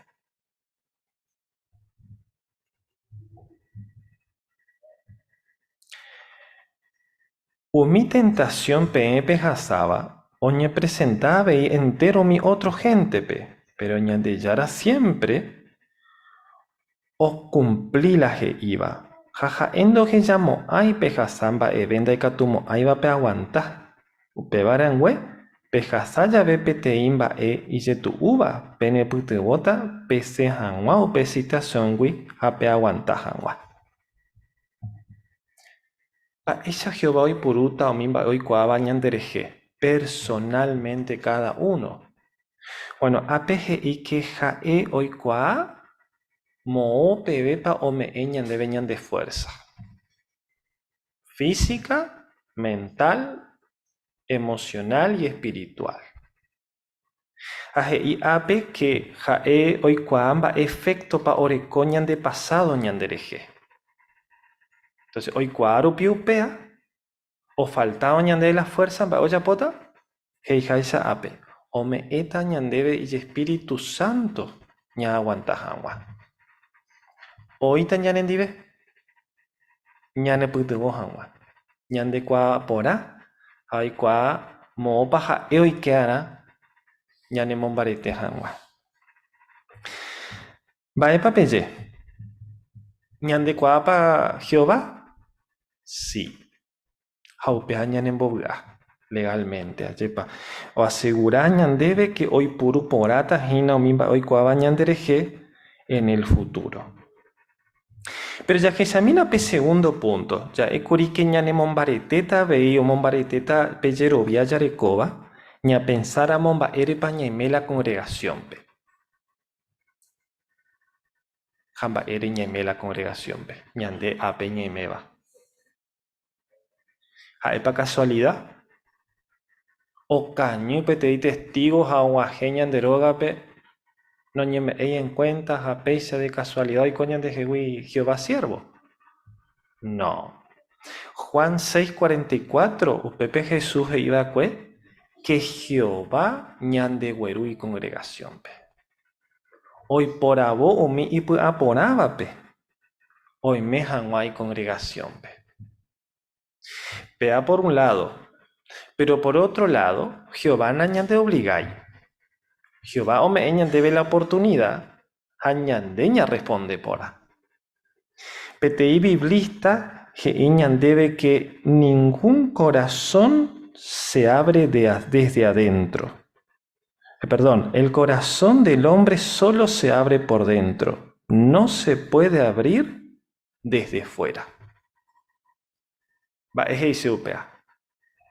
Umi tentasión peẽ pehasáva oñepresenta avei entéro umi ótro héntepe, péro Ñandejára siémpre Okumpli la he'íva, ha ha'e ndohejamo'ãi pehasa mba'eve ndaikatumo'ãiva peaguanta. Upéva rangue, pehasa jave peteĩ mba'e ijetu'úva penepytyvõta pesẽ hag̃ua upe situasióngui ha peaguanta hag̃ua. Mba'éicha Jehová oipurúta umi mba'e oikuaáva ñanderehe personálmente káda uno? Bueno, ápe he'i ke ha'e oikuaa moõ pevépa ome'ẽ ñandéve ñande fuérsa física, mental, emocional y espiritual. Ha he'i ápe ke ha'e oikuaa mba'e efecto-pa oreko ñande pasado ñanderehe. Entonces, oikuaa rupi upéa, ofaltárõ ñandéve la fuerza, mba'e ojapóta? He'iháicha ápe, ome'ẽta ñandéve ijespíritu sánto ñaaguanta hag̃ua. Oĩta ñanendive ñanepytyvõ hag̃ua, ñandekuaa porã ha oikuaa moõpa ha'e oike'arã ñanemombarete hag̃ua. Mba'épa peje? Ñandekuaápa Jehová? Si. Ha upéva ñanembovy'a legálmente, ajépa. Oasegura ñandéve ke oipuru porãta hína umi mba'e oikuaáva ñanderehe en el futuro. Péro jahechamína pe segundo púnto, ja'ékuri ke ñanemombaretéta avei omombaretéta pe jerovia jarekóva ñapensáramo mba'érepa ñaime la kongregasiónpe. Ha mba'ére ñaime la kongregasiónpe, ñande ápe ñaiméva. Ha'épa kasualida? Okañy peteĩ testígo ha og̃uahẽ ñande rógape noñeme'ẽi enkuénta ha péicha de kasualida oiko ñandehegui Jehová siérvo? No. Juan 6:44, upépe Jesús he'i va'ekue. Que Jehová ñandegueru icongregaciónpe. Oiporavo umi ipy'aporãvape oime hag̃ua icongregaciónpe. Péa por un lado. Pero por otro lado, Jehová nañandeobligái. Jehová ome'ẽ ñandéve la oportunida ha ñande ñarresponde porã. Peteĩ biblista he'i ñandéve que ningún corazón se abre desde adentro. Eh, perdón, el corazón del hombre solo se abre por dentro, no se puede abrir desde fuera. Mba'e he'ise upéva?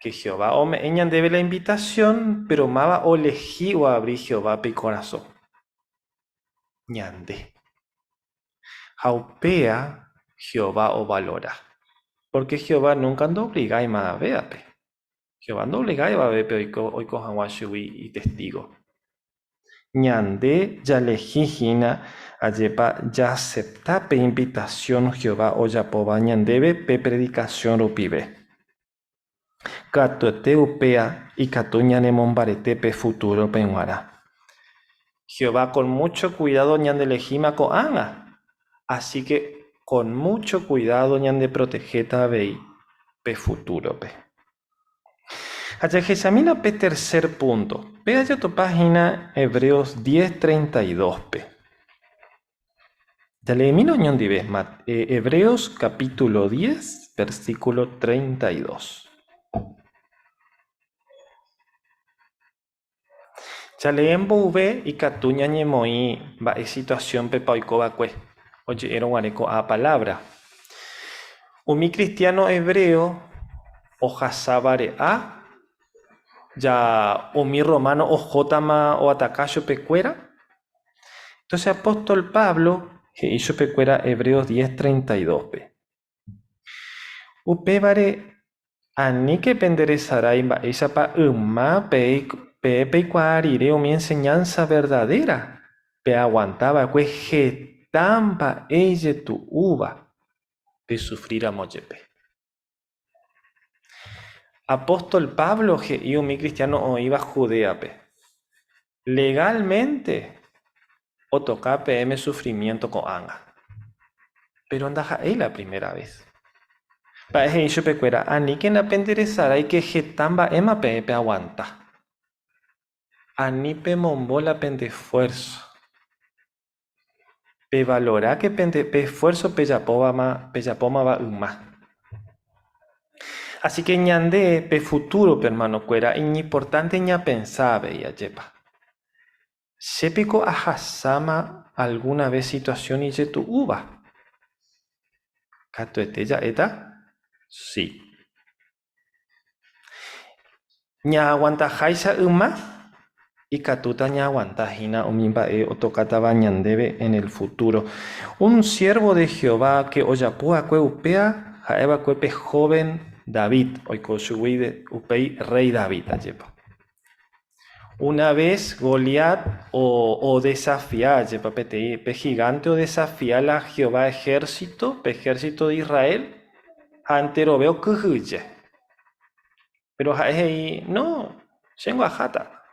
Que Jehová ome'ẽ ñandéve la invitación, pero máva olehi oabri Jehovápe ikorasõ? Ñande. Ha upéa Jehová ovalora. Porque Jehová nunca ndoobligái mavavévape. Jehová ndoobligái avavépe oiko oiko hag̃ua chugui itestígo. Ñande jalehi hína ajépa jaasepta pe invitasión Jehová ojapóva ñandéve pe predikasión rupive. Katuete upéa ikatu ñanemombarete pe futúrope g̃uarã. Jehová con mucho cuidado ñandelehíma ko'ág̃a, así que con mucho cuidado ñandeprotehéta avei pe futúrope. Ha jahechamína pe tercer punto. Péva jatopa hína Hebreos 10:32-pe. Jaleemína oñondive Hebreos capítulo 10, versículo 32. Jalee mboyve ikatu ñañemoĩ mba'e situasiónpepa oiko va'ekue oje'érõ guare ko'ã palávra. Umi kristiáno hebreo ohasa vare'a ja umi rrománo ohótama oataka chupekuéra. Entónse apóstol Pablo he'i chupekuéra Hebreos 10:32-pe, Upévare aníke penderesarái mba'éichapa yma peẽ peikuaa rire umi enseñánsa verdadéra peaguanta va'ekue heta mba'e ijetu'úva pesufríramo jepe. Apóstol Pablo he'i umi kristiáno oĩva Judéape, Legálmente otoka peẽme sufrimiénto ko'ág̃a. Péro ndaha'éi la primera ves. Mba'e he'i chupekuéra, Aníkena penderesaráike heta mba'éma peẽ peaguanta. Ani pemombo la pende esfuérso. Pevaloráke pende pe esfuerzo pejapóvama pejapómava yma. Así que ñande pe futúrope hermanokuéra iñimportánte ñapensa avei, ajépa. Che piko ahasáma alguna vez situación ijetu'úva? Katuete ja'éta sí. Ñaaguantaháicha yma, ikatúta ñaaguanta hína umi mba'e otokátava ñandéve en el futuro. Un siérvo de Jehová ke ojapo va'ekue upéva ha'e va'ekue pe jóven David, oiko chugui upéi rréi David, ajépa. Una ves Goliat odesafia, ajépa, peteĩ pe gigánte odesafia la Jehová ehérsito, pe ehérsito de Israel, ha enterove okyhyje. Péro ha'e he'i, No, chéngo aháta.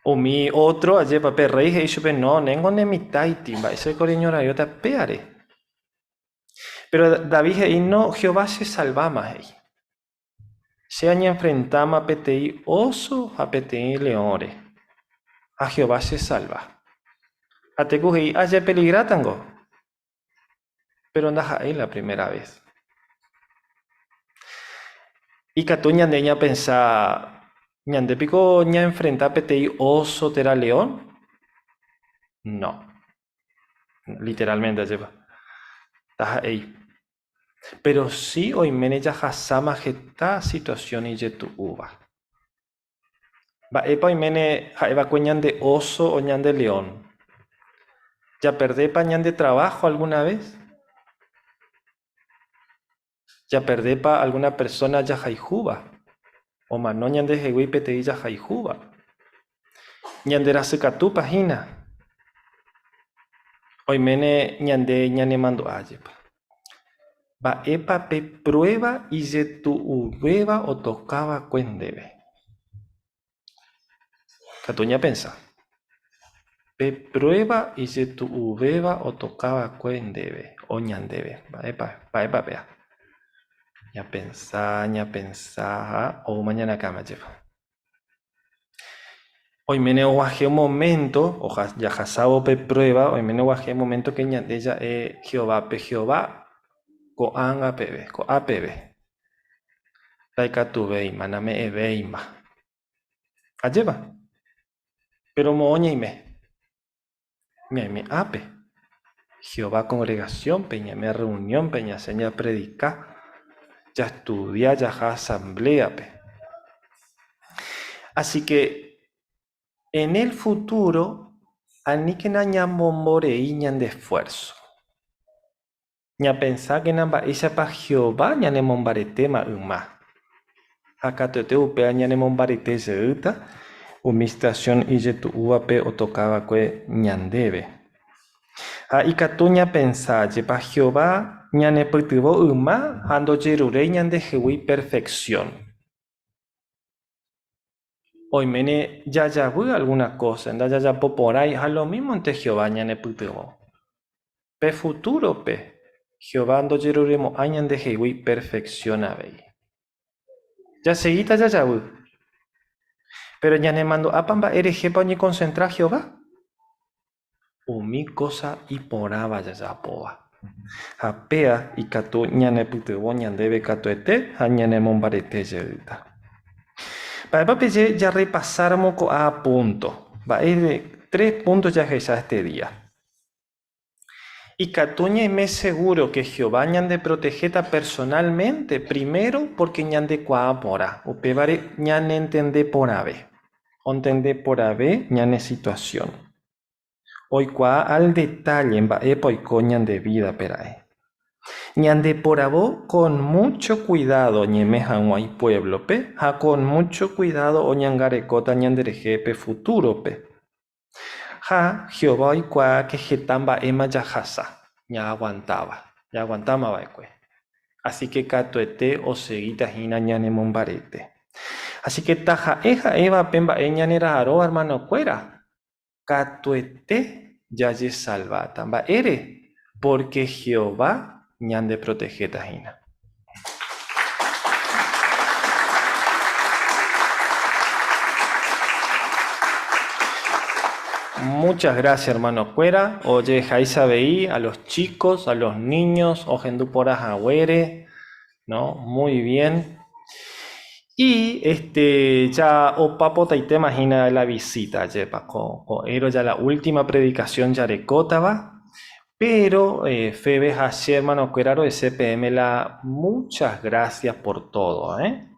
Umi ótro, ajépa, pe rréi he'i chupe, No, néngo nemitãiti, mba'éichako reñorairõta péare. Péro David he'i, No, Jehová chesalváma, he'i. Che añenfrentáma peteĩ óso ha peteĩ leõre, ha Jehová chesalva. Ha Teku he'i, Ajepeligrátango! Péro ndaha'éi la primera ves. Ikatu ñande ñapensa, Ñande piko ñaenfrenta peteĩ óso térã león? No. Literalmente, ajépa. Ndaha'éi. Péro si oiméne jahasáma heta situasión ijetu'úva. Mba'épa oiméne ha'e va'ekue ñande óso o ñande león? Japerdépa ñande traváho algúna ves? Japerdépa algúna persóna jahayhúva? Omano ñandehegui peteĩ jahayhúva? Ñanderasykatúpa hína? Oiméne ñande ñanemandu'a jepa. Mba'épa pe prueba ijetu'uvéva otokava'ekue ndéve? Katu ñapensa. Pe prueba ijetu'uvéva otokava'ekue ndéve o ñandéve. Mba'épa, mba'épa péa? Ñapensa, ñapensa ha oúma ñane akãme ajépa. Oiméne oguahẽ un momento, jahasávo pe prueba, oiméne oguahẽ momento que ñande ja'e Jehovápe, Jehová, ko'ág̃a peve, ko'a peve, ndaikatuvéima, name'ẽvéima. Ajépa? Pero moõ ñaime? Ñaime ápe, Jehová congregación-pe, ñaime reunión-pe, ñasẽ japredika, jastudia, jaha asamblea-pe. Así que en el futuro aníkena ñamomborei ñande esfuerzo. Ñapensákena mba'éichapa Jehová ñanemombaretéma yma. Ha katuete upéva ñanemombarete jeýta umi situasión ijetu'úvape otoka va'ekue ñandéve. Ha ikatu ñapensa jepa Jehová ñanepytyvõ yma ha ndojeruréi ñandehegui perfeksión. Oiméne jajavy algúna kósa, ndajajapoporãi ha lomímonte Jehová ñanepytyvõ. Pe futúrope, Jehová ndojeruremo'ãi ñandehegui perfeksión avei. Jasegíta jajavy. Péro ñanemandu'ápa mba'e rehépa oñekonsentra Jehová? Umi kósa iporãva jajapóva. Ha péa ikatu ñanepytyvõ ñandéve katuete ha ñanemombarete jeýta. Mba'épa peje jarrepasáramo ko'ã púnto? Mba'e tres púnto jahecha este día? Ikatu ñaime segúro ke Jehová ñandeprotehéta personálmente, primero pórke ñandekuaa porã, upévare ñanentende porãve. Ontende porãve ñane situasión. Oikuaa al detalle mba'épa oiko ñande vídape ra'e. Ñandeporavo con mucho cuidado ñaime hag̃ua ipuévlope ha con mucho cuidado oñangarekóta ñanderehe pe futúrope. Ha Jehová oikuaa ke heta mba'éma jahasa, ñaaguantáva, ñaaguantáma va'ekue. Así ke katuete osegíta hína ñanemombarete. Así ke taha'e ha'éva pe mba'e ñanera'arõva ermanokuéra, katuete jajesalváta. Mba'ére? Pórke Jehová ñandeprotehéta hína. Muchas gracias, hermano-kuéra. Ojehejáicha avei a los chicos, a los niños, ohendu porã haguére, ¿no? Muy bien. Y este, ya opa potaitéma hína la visita, ajépa, ko, ko'ẽro ya la última predicación jarekótava. Pero eh, Febe ha che hermano-kuéra ro'ese peẽme la muchas gracias por todo, eh.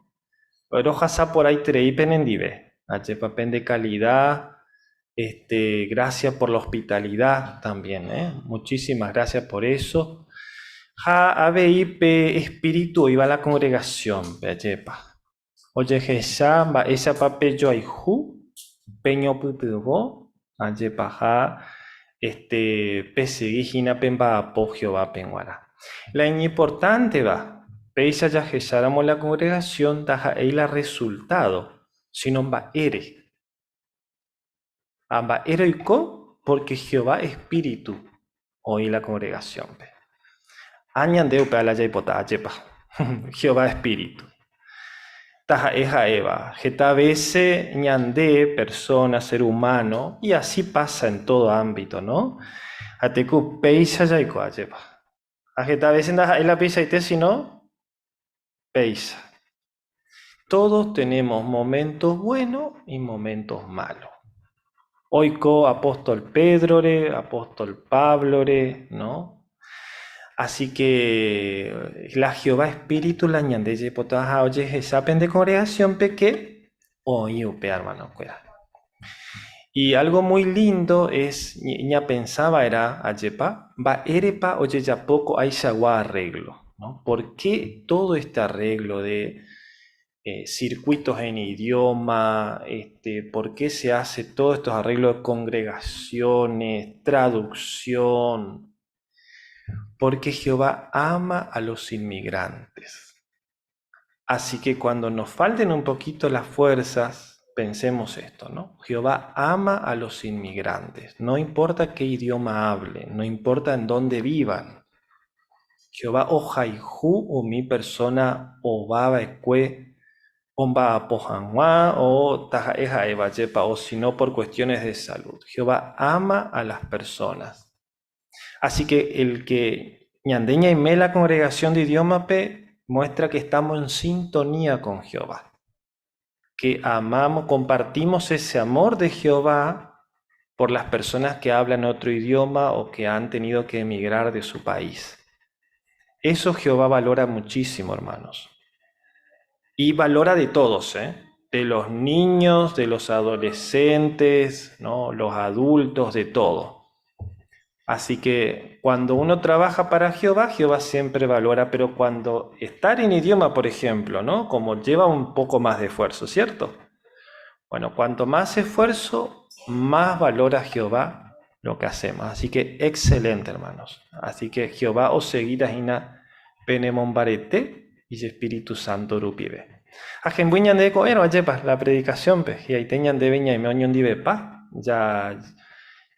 Rohasa porãiterei penendive, ajépa pende calidad, este, gracias por la hospitalidad también, eh. Muchísimas gracias por eso. Ha avei pe espíritu oĩva la congregación-pe, ajépa. Ojehecha mba'éichapa pejoayhu, peñopytyvõ, ajépa ha este, pesegi hína pemba'apo Jehovápe g̃uarã. La iñimportánteva, péicha jahecháramo la congregación ndaha'éi la resultado, síno mba'ére. Ha mba'ére oiko? Pórke Jehová espíritu oĩ la kongregasiónpe. Ha ñande upéva la jaipota, ajépa? Jehová espíritu. Taha'e ha'éva, heta vése ñande, persóna, ser humano, y así pasa en todo ámbito, no? Ha teku péicha jaiko, ajépa? Ha heta vése ndaha'éi la peichaite, sino péicha. Todos tenemos momentos buenos y momentos malos. Oiko apóstol Pedrore, apóstol Pablore, ¿no? Así que la Jehová espíritu la ñande jaipota ha ojehecha pende congregación-pe que oĩ upe hermano-kuéra. Y algo muy lindo es ñapensa va'erã ajépa mba'érepa ojejapo ko'ãichagua arreglo, ¿no? ¿Por qué todo este arreglo de eh, circuitos en idioma? Este, ¿Por qué se hace todos estos arreglos de congregaciones, traducción? Porque Jehová ama a los inmigrantes. Así que cuando nos falten un poquito las fuerzas, pensemos esto, ¿no? Jehová ama a los inmigrantes, no importa qué idioma hablen, no importa en dónde vivan. Jehová ohayhu umi persona ovava'ekue omba'apo hag̃ua o taha'e ha'éva jepa o sino por cuestiones de salud. Jehová ama a las personas. Así que el que ñande ñaime la congregación de idioma-pe muestra que estamos en sintonía con Jehová. Que amamos, compartimos ese amor de Jehová por las personas que hablan otro idioma o que han tenido que emigrar de su país. Eso Jehová valora muchísimo, hermanos. Y valora de todos, ¿eh? De los niños, de los adolescentes, ¿no? Los adultos, de todo. Así que cuando uno trabaja para Jehová, Jehová siempre valora, pero cuando estar en idioma, por ejemplo, ¿no? Como lleva un poco más de esfuerzo, ¿cierto? Bueno, cuanto más esfuerzo, más valora Jehová lo que hacemos. Así que excelente, hermanos. Así que Jehová os seguirá hína penemombarete y Espíritu Santo rupive. Ajenbu ñande ko'ẽrõ ajépa la predicación-pe, hi'aite ñandéve ñaime oñondivepa, ja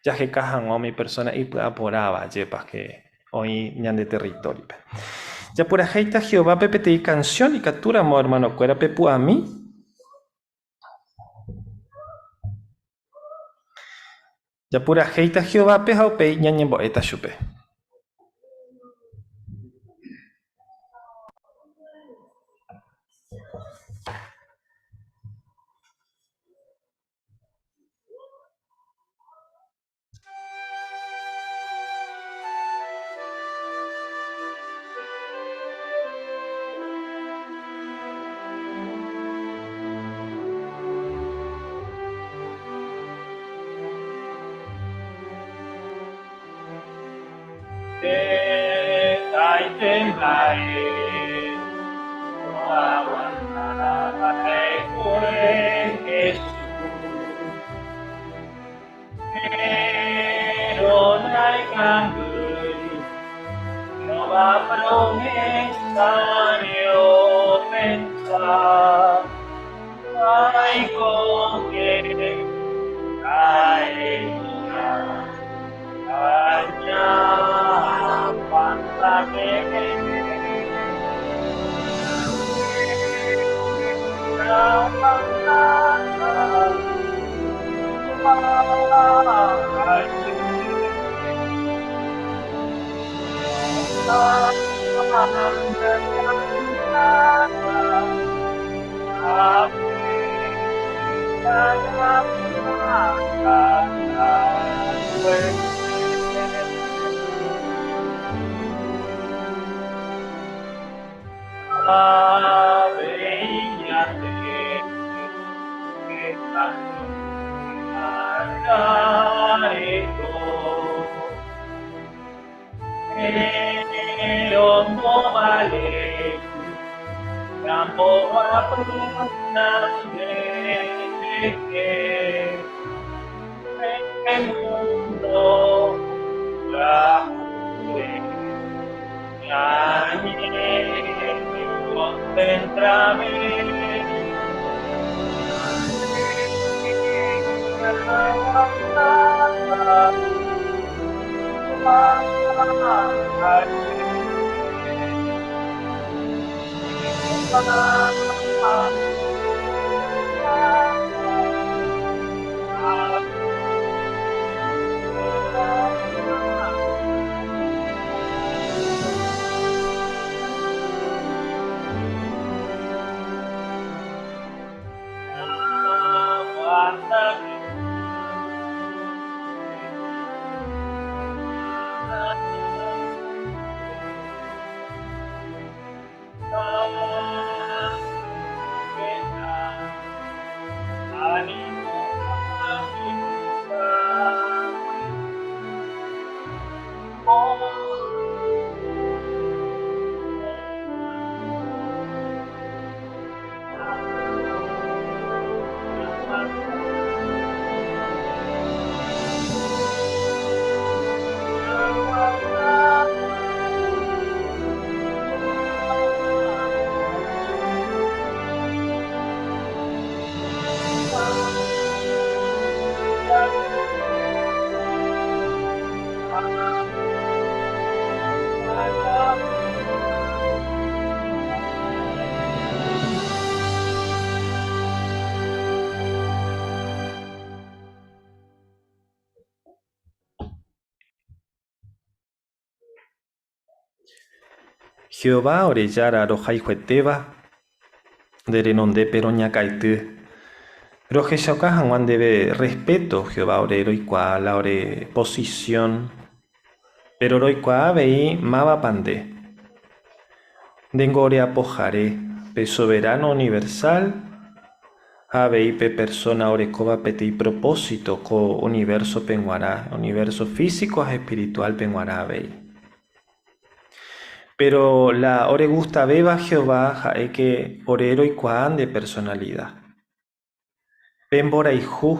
jaheka hag̃ua umi persona ipy'aporãva ajépa ke oĩ ñande territorio-pe. Japurahéita Jehovápe peteĩ canción ikatúramo hermano-kuéra pepu'ãmi. Japurahéita Jehovápe ha upéi ñañembo'éta chupe. Hetaite mba'e oaguantava'ekue Jesús. Péro naikangýi Jehová promésare opensa. Aikóke ha'eña añaaguanta meme. Jehová ore Jára rohayhuetéva, nde renondépe roñakãity. Rohechauka hag̃ua ndéve respeto, Jehová ore roikuaa la ore posición, péro roikuaa avei mávapa nde. Ndéngo ore Apohare, pe Soberano Universal, ha avei pe persóna orekóva peteĩ propósito ko univérsope g̃uarã, univérso físiko ha espirituálpe g̃uarã avei. Péro la oregustavéva Jehová ha'e ke ore roikuaa nde personalida. Pe mborayhu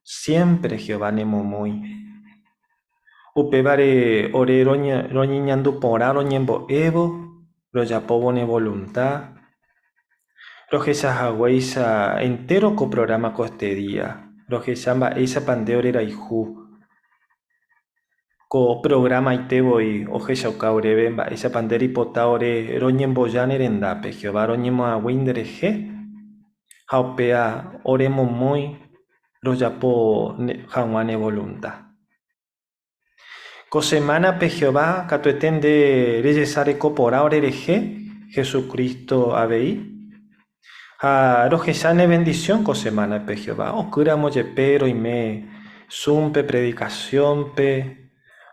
siémpre Jehová nemomýi. Upévare ore roñeñandu porã roñembo'évo, rojapóvo ne volunta. Rohecha haguéicha entéro ko prográma koestedía, rohecha mba'éichapa nde orerayhu. Ko programaite voi ohechauka oréve mba'éichapa nde reipota ore roñemboja ne rendápe, Jehová roñemoag̃ui nderehe ha upéva oremomói rojapo hag̃ua ne volunta. Ko semánape Jehová katuete nde rejesareko porã orerehe, Jesucristo avei. Ha rohecha ne vendisión ko semánape Jehová, okýramo jepe roime Zoom-pe predikasiónpe,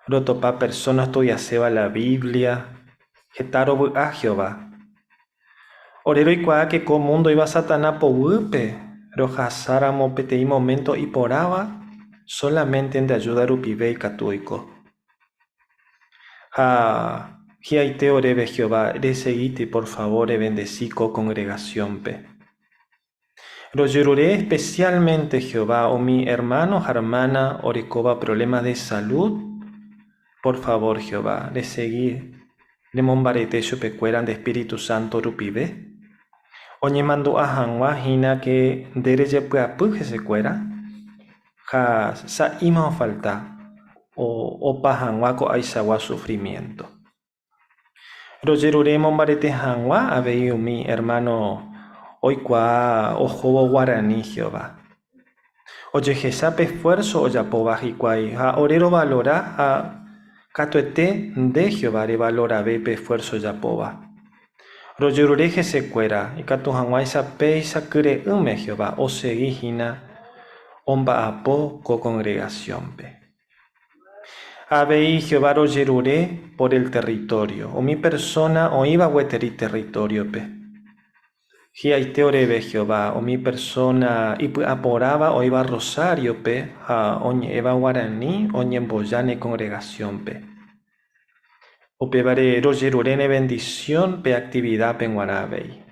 rotopa persóna ostudiaséva la Biblia, heta rovy'a Jehová. Ore roikuaa ke ko múndo oĩva Satanás poguýpe, rohasáramo peteĩ moménto iporãva, sólamente nde ajúda rupive ikatu oiko. Ha hi'aite oréve Jehová, resegíti por favór revendesi ko kongregasiónpe. Rojerure espesiálmente Jehová umi ermáno ha ermána orekóva provléma de salud, por favór Jehová, resegi remombarete chupekuéra nde espíritu sánto rupive, oñemandu'a hag̃ua hína ke nde rejepy'apy hesekuéra. Ha sa'íma ofalta opa hag̃ua ko'ãichagua sufrimiénto. Rojerure mombarete hag̃ua avei umi ermáno oikuaa ohóvo guarani Jehová. Ojehecha pe esfuérso ojapóva hikuái ha ore rovalora ha katuete nde Jehová revalorave pe esfuérso ojapóva. Rojerure hesekuéra ikatu hag̃uáicha péicha kyre'ỹme Jehová osegi hína omba'apo ko kongregasiónpe. Avei Jehová rojerure por el território, umi persóna oĩva gueteri territóriope. Hi'aite oréve Jehová, umi persóna ipy'aporãva oĩva Rosáriope ha oñe'ẽva guarani oñemboja ne kongregasiónpe. Upévare rojerure ne vendisión pe aktividápe g̃uarã avei.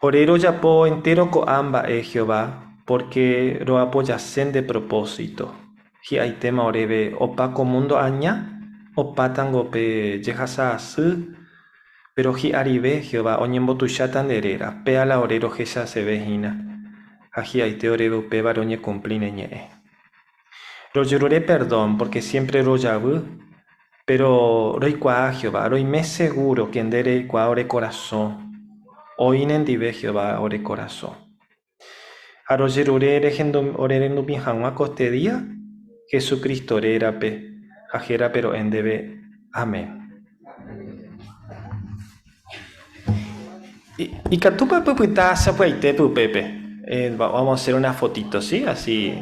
Ore rojapo entéro ko'ã mba'e Jehová, pórke roapojase nde propósito. Hi'aitéma oréve opa ko múndo aña, opátango pe jehasa asy, péro hi'arive Jehová oñembotuicháta nde réra, péa la ore rohechaseve hína, ha hi'aite oréve upévare oñekumpli ne ñe'ẽ. Rojerure perdón pórke siémpre rojavy, péro roikuaa Jehová, roime segúro ke nde reikuaa ore korasõ, oĩ nendive Jehová ore korasõ. Ha rojerure ore rendumi hag̃ua kostedía, Jesucristo rérape, ha hérape ro'e ndéve. Amén. Ikatúpa pypyta sapy'aitépe upépe? Vamos a hacer una fotito, ¿sí? Así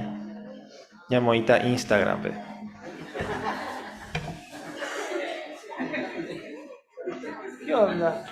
ñamoĩta Instagram-pe. ¿Qué onda?